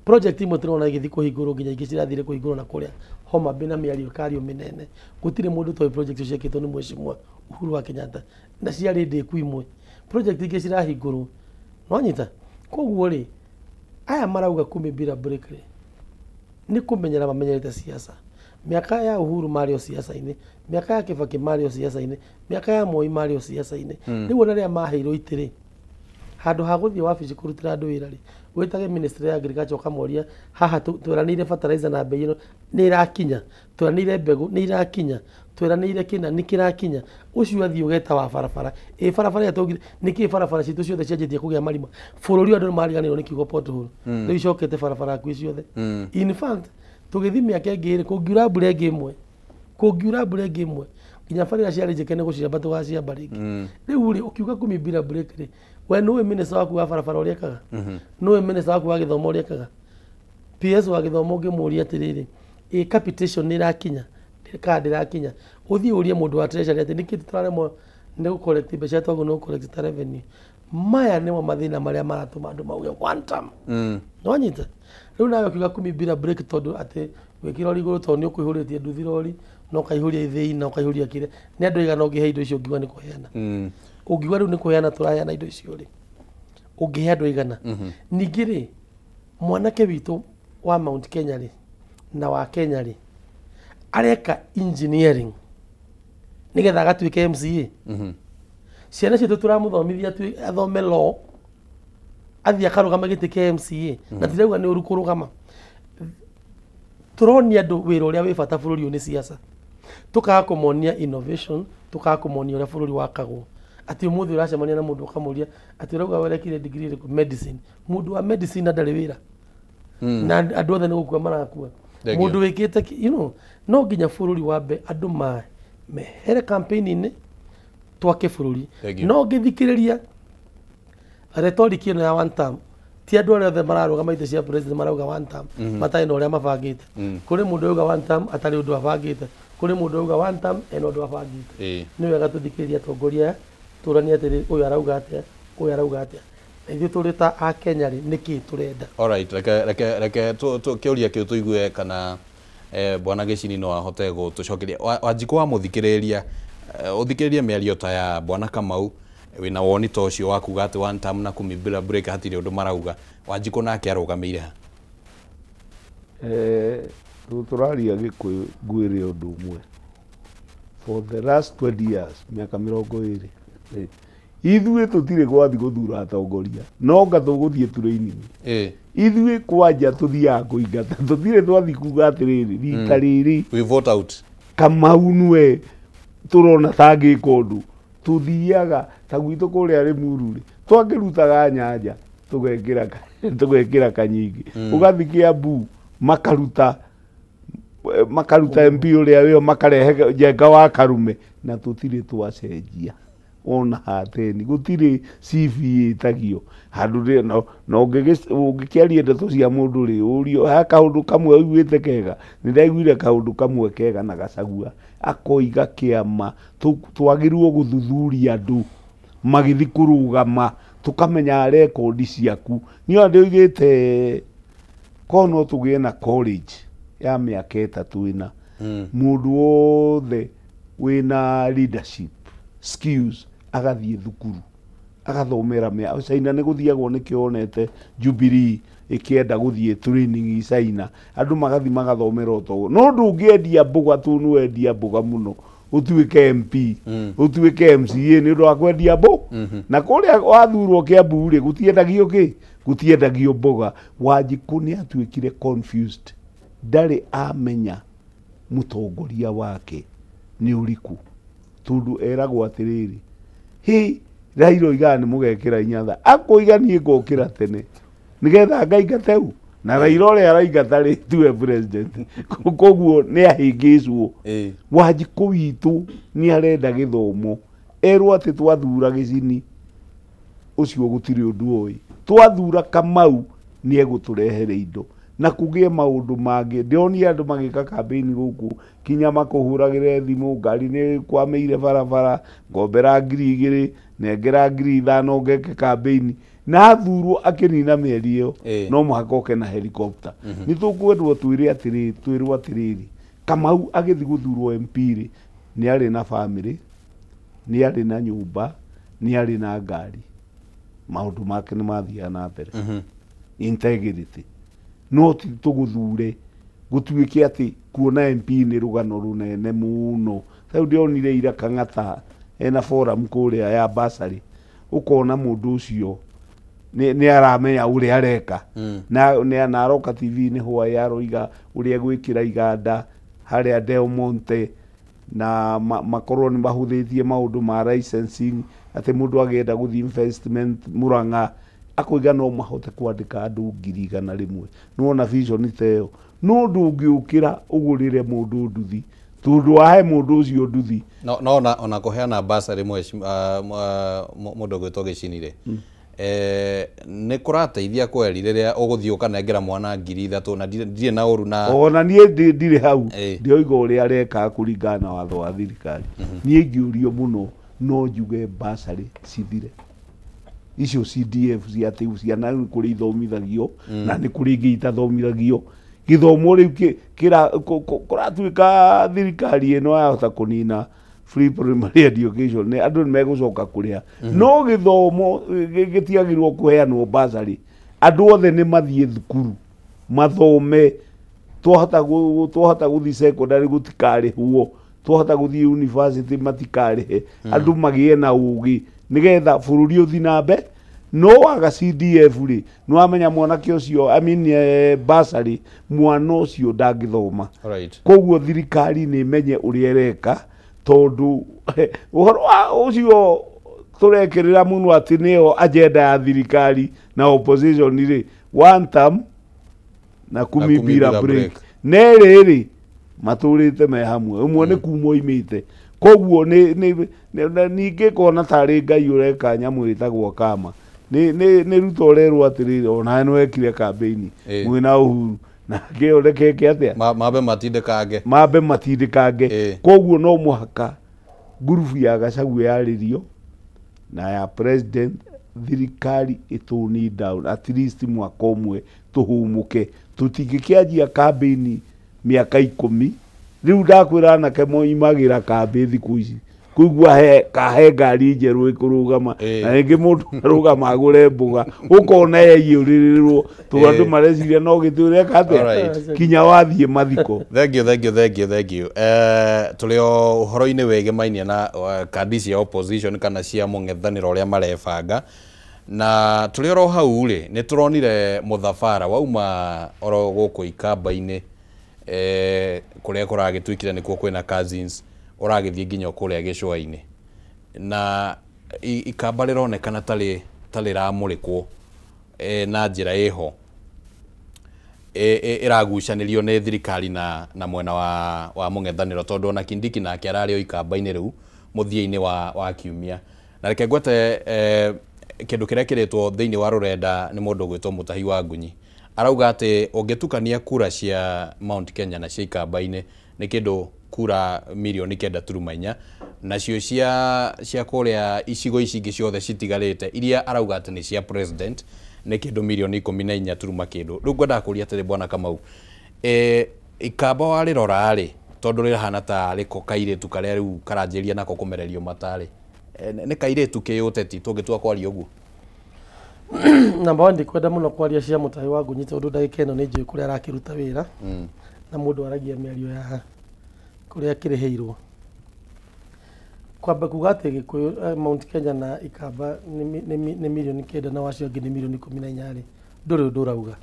Project imwe tũrona igĩthiĩ kũhingũrwo, nginya ingĩ cirathire kũhingũrwo na kũrĩa Homa Bay na mĩario ĩkario mĩnene. Gũtirĩ mũndũ toĩ project icio ciekĩtwo nĩ Mheshimiwa Uhuru wa Kenyatta, na ciarĩ ndĩku imwe. Project ingĩ cirahingũrwo. Nĩwanyita? Koguo rĩ, aya marauga kumi bila break rĩ, nĩ kũmenyera mamenyerete siasa. Mĩaka ya Uhuru marĩ o siasa-inĩ, mĩaka ya Kibaki marĩ o siasa-inĩ, mĩaka ya Moi marĩ o siasa-inĩ. Rĩu ona rĩrĩa maheirwo itĩ rĩ, handũ ha gũthiĩ wabici kũrutĩra andũ wĩra rĩ, wĩtage ministry ya agriculture ũkamoria, haha tweranĩire fertilizer na bei ĩno, nĩ ĩrakinya? Tweranĩire mbegũ, nĩ irakinya? Tweranĩire kĩna, nĩ kĩrakinya? Ũcio athiĩ ũgeta wa barabara, ĩ barabara ĩrĩa twaugire nĩkĩ barabara citũ ciothe cianjĩtie kũgĩa marima? Bũrũri ũyũ andũ nĩ mariganĩrwo nĩ kiugo pothole. Rĩu icokete barabara hakuhĩ ciothe. In fact, tũgĩthiĩ mĩaka ĩngĩ rĩ, kũngiura mbura ĩngĩ ĩmwe, kũngiura mbura ĩngĩ ĩmwe, nginya bara iria ciarĩ njeke nĩ gũciamba tũgaciamba rĩngĩ. Rĩu rĩ, ũkiuga kumi bila break rĩ, we nĩũĩ minister waku wa barabara ũrĩa ekaga? Nĩũĩ minister waku wa gĩthomo ũrĩa ekaga? PS wa gĩthomo ũngĩmũria atĩrĩrĩ, ĩ capitation nĩ ĩrakinya kana ndĩrakinya? Ũthiĩ ũrie mũndũ wa treasury atĩ nĩkĩ tũraremwo nĩ gũ collect mbeca twagwo nĩ gũ collect ta revenue. Maya nĩmo mathĩna marĩa maratũma andũ mauge one term. Nĩwanyita? Rĩu nawe ũkiuga kumi bila break, tondũ atĩ wĩkĩra rori igũrũ, tondũ nĩ ũkũihũrĩtie nduthi rori na ũkaihũria ithĩi na ũkaihũria kĩrĩa, nĩ andũ aigana ũngĩhe indo icio ũngiuga nĩ kũheana? Ũngiuga rĩu nĩ kũheana tũraheana indo icio rĩ, ũngĩhe andũ aigana? Ningĩ rĩ, mwanake witũ wa Mount Kenya rĩ, na wa Kenya rĩ, areka engineering nĩgetha agatuĩke MCA. Ciana citũ tũramũthomithia athome law, athiĩ akarũgama gĩtĩ kĩa MCA. Na tirauga nĩ ũru kũrũgama. Tũronia andũ wĩra ũrĩa wĩ bata bũrũri ũyũ nĩ siasa, tukaga kũmonia innovation, tukaga kũmonia ũrĩa bũrũri wakagwo. Atĩ ũmũthĩ ũracemania na mũndũ ũkamũria atĩ ũrauga werekire degree ĩrĩkũ? Medicine. Mũndũ wa medicine ndarĩ wĩra, na andũ othe nĩ gũkua marakua. Thank you. Mũndũ wĩkĩte no nginya bũrũri wambe andũ mehere campaign-inĩ, twake bũrũri. Thank you. No ngĩthikĩrĩria rhetoric ĩno ya one term, ti andũ arĩa othe mararũgama itĩ cia president marauga one term matarĩ na ũrĩa mabangĩte. Kũrĩ mũndũ ũrauga one term atarĩ ũndũ abangĩte, kũrĩ mũndũ ũrauga one term ena ũndũ abangĩte. Nĩ wega tũthikĩrĩrie atongoria aya, tũranie atĩrĩ, ũyũ arauga atĩa, ũyũ arauga atĩa, na ithuĩ tũrĩ ta akenya rĩ, nĩkĩ tũrenda? Alright, reke kĩũria kĩu tũigue kana bwana Gĩcini no ahote gũtũcokeria. Wanjikũ wa mũthikĩrĩria, ũthikĩrĩrie mĩario ta ya bwana Kamau wĩna woni ta ũcio wa kuga atĩ one term na kumi bila break hatirĩ ũndũ marauga. Wanjikũ nake arũgamĩire ha? Tũraria Gĩkũyũ, ngwĩre ũndũ ũmwe. For the last 20 years, mĩaka 20, ithuĩ tũtirĩ gwathi gũthura atongoria, no nga tũgũthiĩ training. Ithuĩ kwanja tũthiaga kũingata, tũtirĩ twathi kuga atĩrĩrĩ, rita rĩrĩ We vote out. Kamau nĩwe tũrona tangĩka ũndũ. Tũthiaga ta gwitũ kũrĩa Rĩmuru rĩ, twangĩrutaga nyanja tũgekĩra kanyingĩ. Ũgathiĩ Kĩambu makaruta MP ũrĩa wĩho, makarehe Njenga wa Karume, na tũtirĩ twacenjia ona hateni. Gũtirĩ CV ĩtagio handũ rĩ, no ũngĩkĩaria ndeto cia mũndũ rĩ, ũrio ha kaũndũ kamwe ũiguĩte kega. Nĩ ndaiguire kaũndũ kamwe kega na Gachagua akoiga kĩama twagĩrĩirwo gũthuthuria andũ magĩthiĩ kũrũgama, tũkamenya rekondi ciaku. Niĩ ona ndĩoigĩte korwo no tũgĩe na college ya mĩaka 3 ĩna, mũndũ wothe wĩna leadership skills agathiĩ thukuru agathomera mĩa China. Nĩ gũthiagwo, nĩkĩo wonete Jubilee ĩkĩenda gũthiĩ training China, andũ magathiĩ magathomera ũtongo. No ndũngĩendia mboga tu, nĩwendia mboga mũno ũtuĩke MP, ũtuĩke MCA nĩ ũndũ wa kwendia mbo. Na kũrĩa wathurwo Kĩambu rĩ, gũtiendagio kĩ, gũtiendagio mboga. Wanjikũ nĩ atuĩkire confused. Ndarĩ amenya mũtongoria wake nĩ ũrĩkũ, tondũ eragwo atĩrĩrĩ, hi Raila oigaga nĩ mũgekĩra inyatha, akoiga niĩ ngokĩra tene nĩgetha ngaingate u, na Raila ũrĩa araingata rĩ tiwe president, koguo nĩ ahĩngĩcwo. Wanjikũ witũ nĩ arenda gĩthomo, erwo atĩ twathura Gĩcini ũcio gũtirĩ ũndũ oĩ, twathura Kamau nĩ egũtũrehere indo na kũgĩe maũndũ mangĩ. Ndĩronire andũ magĩka kambĩini gũkũ kinya makũhũragĩre thimũ, ngari nĩ kwamĩire barabara, ngombera 2,000, nengera 5,000 ngeke kambĩini, na athurwo akĩnina mĩeri ĩyo no mũhaka oke na helicopter. Nĩ tũkwendwo twĩre atĩrĩrĩ, twĩrwo atĩrĩrĩ, Kamau agĩthiĩ gũthurwo MP rĩ, nĩ arĩ na bamĩrĩ, nĩ arĩ na nyũmba, nĩ arĩ na ngari, maũndũ make nĩ mathiaga na mbere. Integrity no ti tũgũthure gũtuĩke atĩ kuona MP nĩ rũgano rũnene mũno. Rĩu ndĩronire ira Kang'ata ena forum kũrĩa ya bursary, ũkona mũndũ ũcio nĩ aramenya ũrĩa areka, na aroka TV-inĩ hwaĩ aroiga ũrĩa gwĩkĩra iganda harĩa Del Monte, na makorwo nĩ mahũthĩtie maũndũ ma licensing, atĩ mũndũ agĩenda gũthiĩ investment Murang'a akoiga no mahote kwandĩka andũ 100,000. Nĩwona vision ta ĩyo, no ndũngĩũkĩra ũgũrĩre mũndũ nduthi, tondũ wahe mũndũ ũcio nduthi no ona kũheana bursary mũndũ ũgwĩtwo Gĩcini rĩ, nĩ kũrateithia kweri rĩrĩa ũgũthiĩ ũkanengera mwana 3,000 na ndirĩ na ũru na ona niĩ ndirĩ hau, ndioiga ũrĩa areka kũringana na watho wa thirikari. Niĩ ingĩũrio mũno no njuge bursary cithire icio CDF cia atĩ ciana nĩ kũrĩ ithomithagio na nĩ kũrĩ ingĩ itathomithagio. Gĩthomo rĩu kũratuĩka thirikari ĩno yahota kũnina free primary education, nĩ andũ nĩ megũcoka kũrĩha, no gĩthomo gĩtiagĩrĩirwo kũheanwo bursary. Andũ othe nĩ mathiĩ thukuru mathome, twahota gũthiĩ secondary gũtikarĩhwo, twahota gũthiĩ university matikarĩhe, andũ magĩe na ũgĩ nĩgetha bũrũri ũthiĩ na mbere. No waga CDF rĩ, nĩ wamenya mwanake ũcio, I mean bursary, mwana ũcio ndangĩthoma. Koguo thirikari nĩ ĩmenye ũrĩa ĩreka, tondũ ũhoro ũcio tũrekĩrĩra mũno atĩ nĩyo agenda ya thirikari na opposition rĩ, one term na kumi bila break, nerĩ rĩ matũrĩte me hamwe, ũmwe nĩ kuma oimĩte. Koguo ningĩ kona tarĩ Ngai ũreka nyamũ ĩtagwo kama, nĩ Ruto ũrerwo atĩrĩrĩ, onawe nĩ wekire kambĩini mwĩna Uhuru, nake onekeke atĩa, mambe matindĩkange, mambe matindĩkange. Koguo no mũhaka ngurubu ya Gachagua yarĩrio na ya president, thirikari ĩtũni down at least mwaka ũmwe tũhũmũke, tũtingĩkĩanjia kambĩini mĩaka 10. Rĩu ndakwĩra anake moimagĩra kambĩ thikũ ici kũigua kahe ngari njerũ ĩkũrũgama, na rĩngĩ mũndũ arũgama agũre mboga, ũkona yaiyũrĩrĩrwo, tondũ andũ mareciria no gĩtĩ ũreka atĩa kinya wathiĩ mathiko. Thank you, thank you, thank you, thank you. Tũrĩ o ũhoro-inĩ wĩgĩmainie na kandi cia opposition kana cia mũng'ethanĩro ũrĩa marebanga, na tũrĩ oro hau rĩ, nĩ tũronire mũthabara wauma oro gũkũ Ikamba-inĩ, kũrĩa kũragĩtuĩkire nĩkuo kwĩna cousins, ũragĩthiĩ nginya kũrĩa gĩcũa-inĩ, na Ikamba rĩronekana ta rĩramũrĩkwo na njĩra ĩho ĩragucanĩrio nĩ thirikari na mwena wa mũng'ethanĩro, tondũ ona Kindiki nake ararĩ o Ikamba-inĩ rĩu mũthia-inĩ wa kiumia. Na reke ngwete kĩndũ kĩrĩa kĩrĩtwo thĩinĩ wa rũrenda nĩ mũndũ ũgwĩtwo Mũtahi wa Ngunyi, arauga atĩ ũngĩtukania kura cia Mount Kenya na cia Ikamba-inĩ nĩ kĩndũ kura 9.4 milioni, nacio cia kũrĩa icigo ici ingĩ ciothe citigarĩte iria arauga atĩ nĩ cia president nĩ kĩndũ 14 milioni turuma kĩndũ. Rĩu ngwendaga kũria atĩrĩ bwana Kamau, Ikamba warĩrora rĩ, tondũ rĩhana ta rĩko kairĩtu karĩa rĩu karanjĩria nako kũmererio mata rĩ, nĩ kairĩtu kĩũteti tũngĩtua kwaria ũguo? Namba one, ndikwenda mũno kwaria cia Mũtahi wa Ngunyi tondũ ndagĩka ĩno nĩ njũĩ kũrĩa arakĩruta wĩra, na mũndũ aragia mĩario ya kũrĩa akĩrĩhĩirwo. Kwamba kuga atĩ Gĩkũyũ Mount Kenya na Ikamba nĩ 9 milioni na wacio angĩ nĩ 14 milioni rĩ, ndũrĩ ũndũ ũrauga,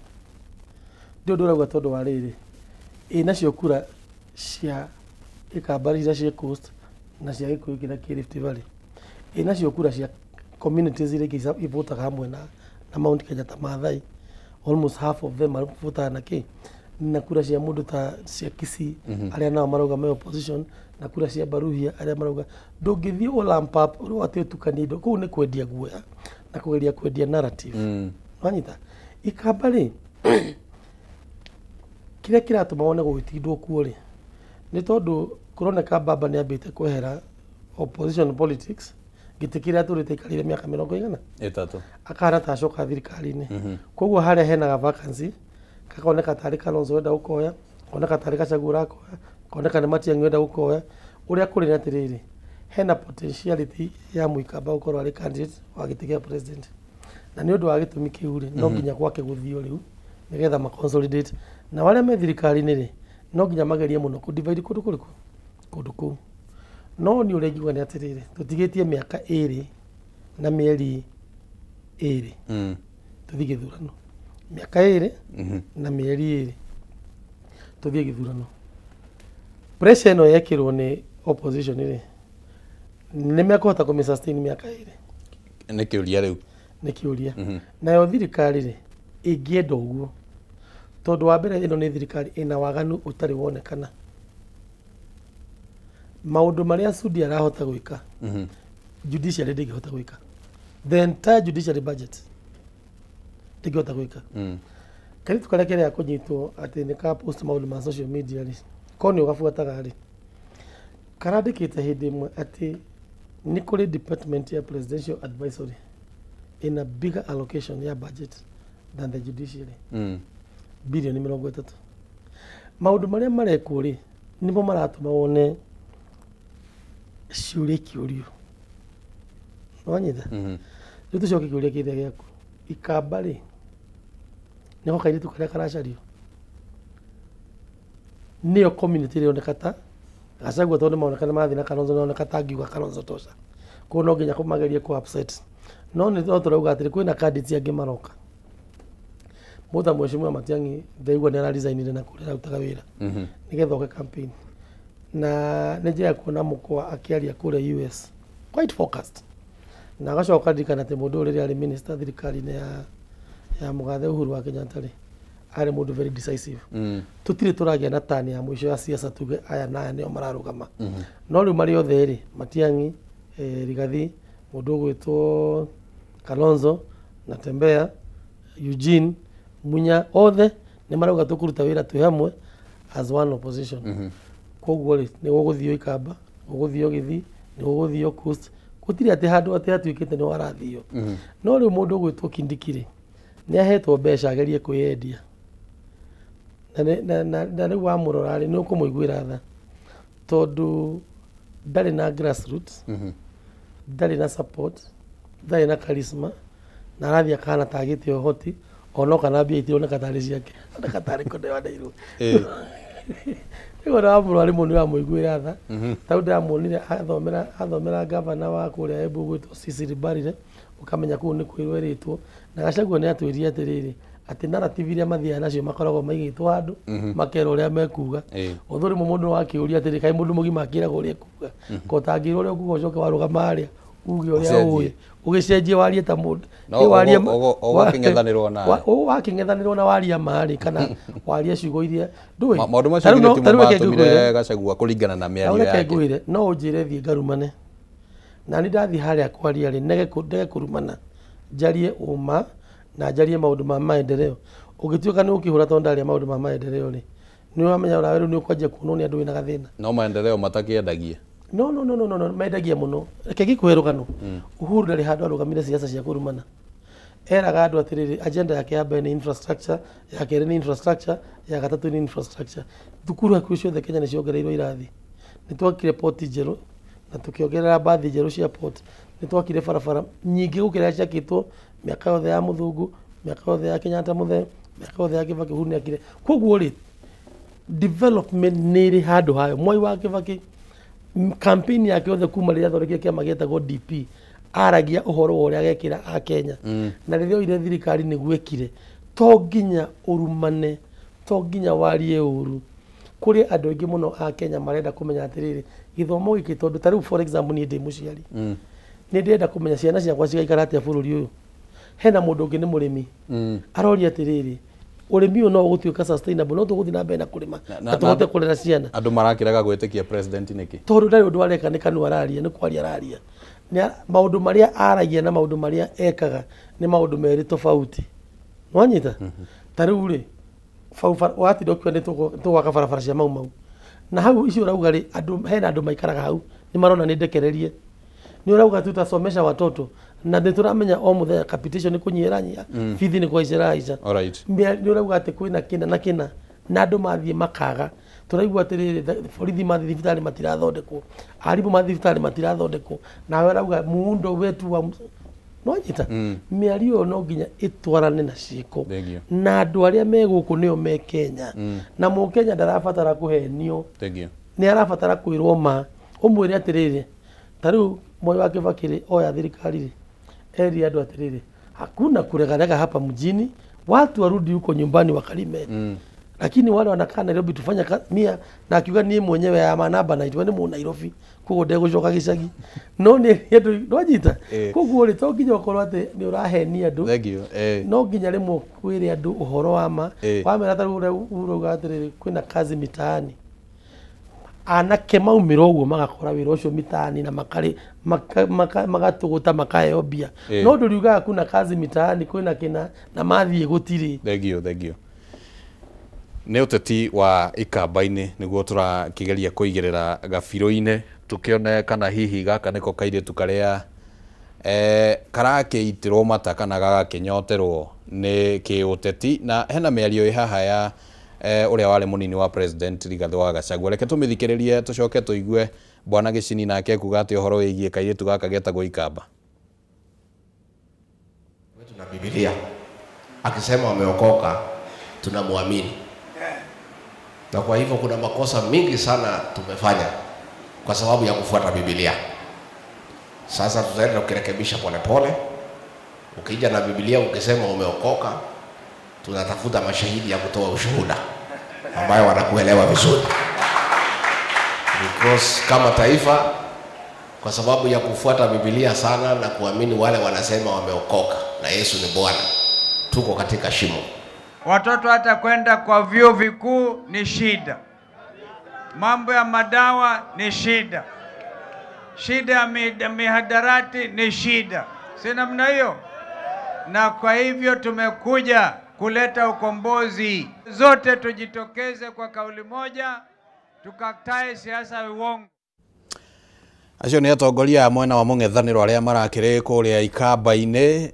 ndũrĩ ũndũ ũrauga tondũ wa rĩrĩ, Ĩnacio kura cia Ikamba iria ciĩ Coast na cia Gĩkũyũ kĩrĩa kĩ Rift Valley. Ĩnacio kura cia communities iria ingĩ ivotaga hamwe na Mount Kenya ta Maathai, almost half of them mavotaga na kĩ, na kura cia mũndũ ta cia Kisii arĩa nao marauga me opposition, na kura cia Baruhia arĩa marauga. Ndũngĩthiĩ ũ lump up rĩu atĩ ũtukanie indo kũu, nĩ kwendia guoya na kũgeria kwendia narrative. Wanyita Ikamba rĩ, kĩrĩa kĩratũma wone gũgĩtindwo kuo rĩ, nĩ tondũ kũroneka baba nĩ ambĩte kwehera opposition politics, gĩtĩ kĩrĩa atũrĩte aikarĩire mĩaka mĩrongo igana 30. Akahana ta acoka thirikari-inĩ. Koguo harĩa hena vacancy kakoneka tarĩ Kalonzo wenda gũkoya, koneka tarĩ Gachagua ũrakoya, koneka nĩ Matiang'i wenda gũkoya. Ũrĩa kũrĩ nĩ atĩrĩrĩ, hena potentiality ya Mũikamba gũkorwo arĩ candidate wa gĩtĩ kĩa president, na nĩ ũndũ wa gĩtũmi kĩu rĩ, no nginya gwake gũthio rĩu nĩgetha ma consolidate na arĩa me thirikari-inĩ rĩ, no nginya magerie mũno kũ divide kũndũ kũrĩkũ, kũndũ kũu. No niĩ ũrĩa ingiuga nĩ atĩrĩrĩ, tũtigĩtie mĩaka 2 na mĩeri 2 tũthiĩ gĩthurano, mĩaka 2 na mĩeri 2 tũthiĩ gĩthurano. Pressure ĩno yekĩrwo nĩ opposition rĩ, nĩ mekũhota kũmĩ sustain mĩaka 2? Nĩ kĩũria rĩu. Nĩ kĩũria. Nayo thirikari rĩ, ĩngĩenda ũguo, tondũ wa mbere ĩno nĩ thirikari ĩna waganu ũtarĩ wonekana. Maũndũ marĩa Sudi arahota gwĩka, judiciary ndĩngĩhota gwĩka. The entire judiciary budget ndĩngĩhota gwĩka. Kairĩtu karĩa kĩrĩa kũnyitwo atĩ nĩ ka post maũndũ ma social media rĩ, ko nĩ ũgabuataga rĩ, karandĩkĩte hĩndĩ ĩmwe atĩ nĩ kũrĩ department ya presidential advisory in a bigger allocation ya budget than the judiciary, bilioni 30. Maũndũ marĩa marekwo rĩ, nĩmo maratũma wone ciũria ikĩũrio. Wanyita? Rĩu tũcoke kĩũria kĩrĩa gĩaku. Ikamba rĩ, nĩho kairĩtu karĩa karacario, nĩyo community ĩroneka ta Gachagua, tondũ nĩmaroneka nĩ marathiĩ na Kalonzo, nĩmaroneka ta ngiuga Kalonzo tosha, koguo no nginya kũmagerie kũ upset. No nĩ no tũrauga atĩrĩ, kwĩna candidates angĩ maroka. Mũta Mheshimiwa Matiang'i ndaigua nĩ araresignire na kũrĩa ararutaga wĩra nĩgetha oke campaign, na nĩ njĩra ya kuona mũkwa akĩaria kũrĩa US quite focused, na agacoka ririkana atĩ mũndũ ũyũ rĩrĩa arĩ minister thirikari-inĩ ya mũgathe Uhuru wa Kenyatta rĩ, arĩ mũndũ very decisive. Tũtirĩ tũragĩa na tani ya mũico ya siasa tuge aya na aya nĩo mararũgama. No rĩu marĩ othe rĩ, Matiang'i, Rigathi, mũndũ ũgwĩtwo Kalonzo, Natembeya, Eugene Munya, othe nĩ marauga tũkũruta wĩra twĩ hamwe as one opposition. Koguo rĩ, nĩ gũgũthio Ikamba, gũgũthio Gĩthii, nĩ gũgũthio Coast, gũtirĩ atĩ handũ atĩ hatuĩkĩte nĩ warathio. No rĩu mũndũ ũgwĩtwo Kindiki rĩ, nĩ ahetwo mbeca agerie kwĩyendia, na rĩu wamũrora rĩ, nĩ ũkũmũiguĩra tha, tondũ ndarĩ na grassroots, ndarĩ na support, ndarĩ na charisma, na arathiĩ akahana ta agĩte ũhoti ona kana mbia itironeka tarĩ ciake, oneka tarĩ kũneo aneirwo. Rĩu ona wamũrora rĩmwe nĩ ũramũiguĩra tha. Tarĩu ndĩramuonire athomera gavana wa kũrĩa Embu gwĩtwo Cecily Mbarire, ũkamenya kũu nĩ kwĩrwo ĩrĩtwo. Na Gachagua nĩ atwĩrire atĩrĩrĩ, atĩ narrative iria mathiaga nacio makoragwo maigĩtwo handũ, makerwo ũrĩa mekuga. Ũthũ rĩmwe mũndũ no akĩũria atĩrĩ, kaĩ mũndũ mũgima akĩragwo ũrĩa ekuga? Ko ũtangĩrwo ũrĩa ũkuga ũcoke warũgama harĩa uge ũrĩa ũĩ, ũgĩcenjie warie ta mũndũ. No ũgakĩng'ethanĩrwo nawe. Wakĩng'ethanĩrwo na waria marĩ kana waria ciugo iria ndũĩ. Maũndũ macio githĩ timo matũmire Gachagua kũringana na mĩario yake. Reke ngwĩre, no ũnjĩre thiĩ ngarumane, na nĩ ndathiĩ harĩa kwaria rĩ, ndege kũrumana, njarie ũma na njarie maũndũ ma maendeleo. Ũngĩtuĩka nĩ ũkĩhũra tondũ ndaria maũndũ ma maendeleo rĩ, nĩ wamenya ũrawe rĩu nĩ ũkwanjia kuonwo nĩ andũ wĩna gathĩna. No maendeleo matakĩendagia. No no no no no, mendagia mũno. Reke ngĩkũhe rũgano. Uhuru ndarĩ handũ arũgamire siasa cia kũrumana. Eraga andũ atĩrĩrĩ, agenda yake ya mbere nĩ infrastructure, ya kerĩ nĩ infrastructure, ya gatatũ nĩ infrastructure. Thukuru hakuhĩ ciothe Kenya nĩ ciongereirwo irathi. Nĩ twakire poti njerũ na tũkĩongerera mbathi njerũ cia port. Nĩ twakire barabara nyingĩ gũkĩra ciakĩtwo mĩaka yothe ya mũthũngũ, mĩaka yothe ya Kenyatta mũthee, mĩaka yothe ya Kibaki. Uhuru nĩ akire. Koguo rĩ, development nĩ ĩrĩ handũ hayo. Mwai wa Kibaki campaign yake yothe kuma rĩrĩa athondekire kĩama gĩetagwo DP, aragia ũhoro wa ũrĩa agekĩra a Kenya. Na rĩrĩa oire thirikari nĩguo ekire. To nginya ũrumane, to nginya warie ũru. Kũrĩ andũ aingĩ mũno a Kenya marenda kũmenya atĩrĩrĩ, gĩthomo gĩkĩ, tondũ ta rĩu for example niĩ ndĩ mũciari, nĩ ndĩrenda kũmenya ciana ciakwa cigaikara atĩa bũrũri ũyũ. Hena mũndũ ũngĩ nĩ mũrĩmi, aroria atĩrĩrĩ, ũrĩmi ũyũ no ũgũtuĩka sustainable, no tũgũthiĩ na mbere na kũrĩma na tũhote kũrera ciana? Andũ marakĩrega gwĩtĩkia president nĩkĩ? Tondũ ndarĩ ũndũ areka, nĩ kanua araria, nĩ kwaria araria. Maũndũ marĩa aragia na maũndũ marĩa ekaga nĩ maũndũ merĩ tofauti. Nĩwanyita? Ta rĩu rĩ, watinda ũkiuga nĩ tũgwaka barabara cia Mau Mau, na hau icio ũrauga rĩ, andũ hena andũ maikaraga hau nĩ marona nĩ ndekererie. Nĩ ũrauga tutasomesha watoto, na nĩ tũramenya o mũthenya capitation nĩ kũnyiha ĩranyiha, bithi nĩ kũhaica ĩrahaica. Nĩ ũrauga atĩ kwĩna kĩna na kĩna, na andũ mathiĩ makaga. Tũraigua atĩrĩrĩ, borithi mathiĩ thibitarĩ matirathondekwo, arimũ mathiĩ thibitarĩ matirathondekwo, nawe ũrauga muundo wetu wa nĩwanyita? Mĩario ĩyo no nginya ĩtwarane na ciĩko, na andũ arĩa me gũkũ nĩo me Kenya, na mũkenya ndarabatara kũhenio, nĩ arabatara kwĩrwo ma. Ũmwĩre atĩrĩrĩ, ta rĩu Mwai wa Kibaki rĩ, oya thirikari rĩ, erire andũ atĩrĩrĩ, hakuna kuregarega hapa mjini, watu warudi huko nyumbani wakalime, lakini wale wanakaa Nairobi tufanya mia, na akiuga niĩ mwenyewe ya manaba na itwe nĩ mu Nairobi, koguo ndegũcoka gĩcagi, no nĩ andũ nwanyita. Koguo rĩ, to nginya ũkorwo atĩ nĩ ũrahenia andũ, no nginya rĩmwe kwĩre andũ ũhoro wa ma. Wamera ta rĩu ũrĩa ũrauga atĩrĩrĩ, kwĩna kazi mitaani, anake maumĩra ũguo magakora wĩra ũcio mitaani na makarĩ magatũgũta makaheo mbia, no ndũriugaga kuna kazi mitaani, kwĩna kĩna, na mathiĩ gũtirĩ. Thank you. Nĩ ũteti wa ikamba-inĩ nĩguo tũrakĩgeria kũigĩrĩra gabirũ-inĩ, tũkĩone kana hihi gaka nĩko kairĩtu karĩa karakĩitĩrwo mata kana gagakĩnyoterwo nĩ kĩũteti. Na hena mĩario ĩ haha ya ũrĩa warĩ mũnini wa president Rigathĩ wa Gachagua. Reke tũmĩthikĩrĩrie tũcoke tũigue bwana Gĩcini nake ekuga atĩ ũhoro wĩgiĩ kairĩtu gaka getagwo Ikamba. Wetu na Biblia akisema wameokoka tunamwamini, na kwa hivyo kuna makosa mingi sana tumefanya kwa sababu ya kufuata Biblia. Sasa tutaenda kurekebisha polepole. Ukija na Biblia ukisema umeokoka, tunatafuta mashahidi ya kutoa ushuhuda ambayo wanakuelewa vizuri. Because kama taifa, kwa sababu ya kufuata Biblia sana na kuamini wale wanasema wameokoka na Yesu ni Bwana, tuko katika shimo. Watoto hata kwenda kwa vyuo vikuu ni shida, mambo ya madawa ni shida, shida ya mihadarati ni shida, si namna hiyo? Na kwa hivyo tumekuja kuleta ukombozi. Zote tujitokeze kwa kauli moja, tukatae siasa ya uongo. Acio nĩ atongoria a mwena wa mũng'ethanĩro arĩa marakĩrĩ kũrĩa Ikamba-inĩ,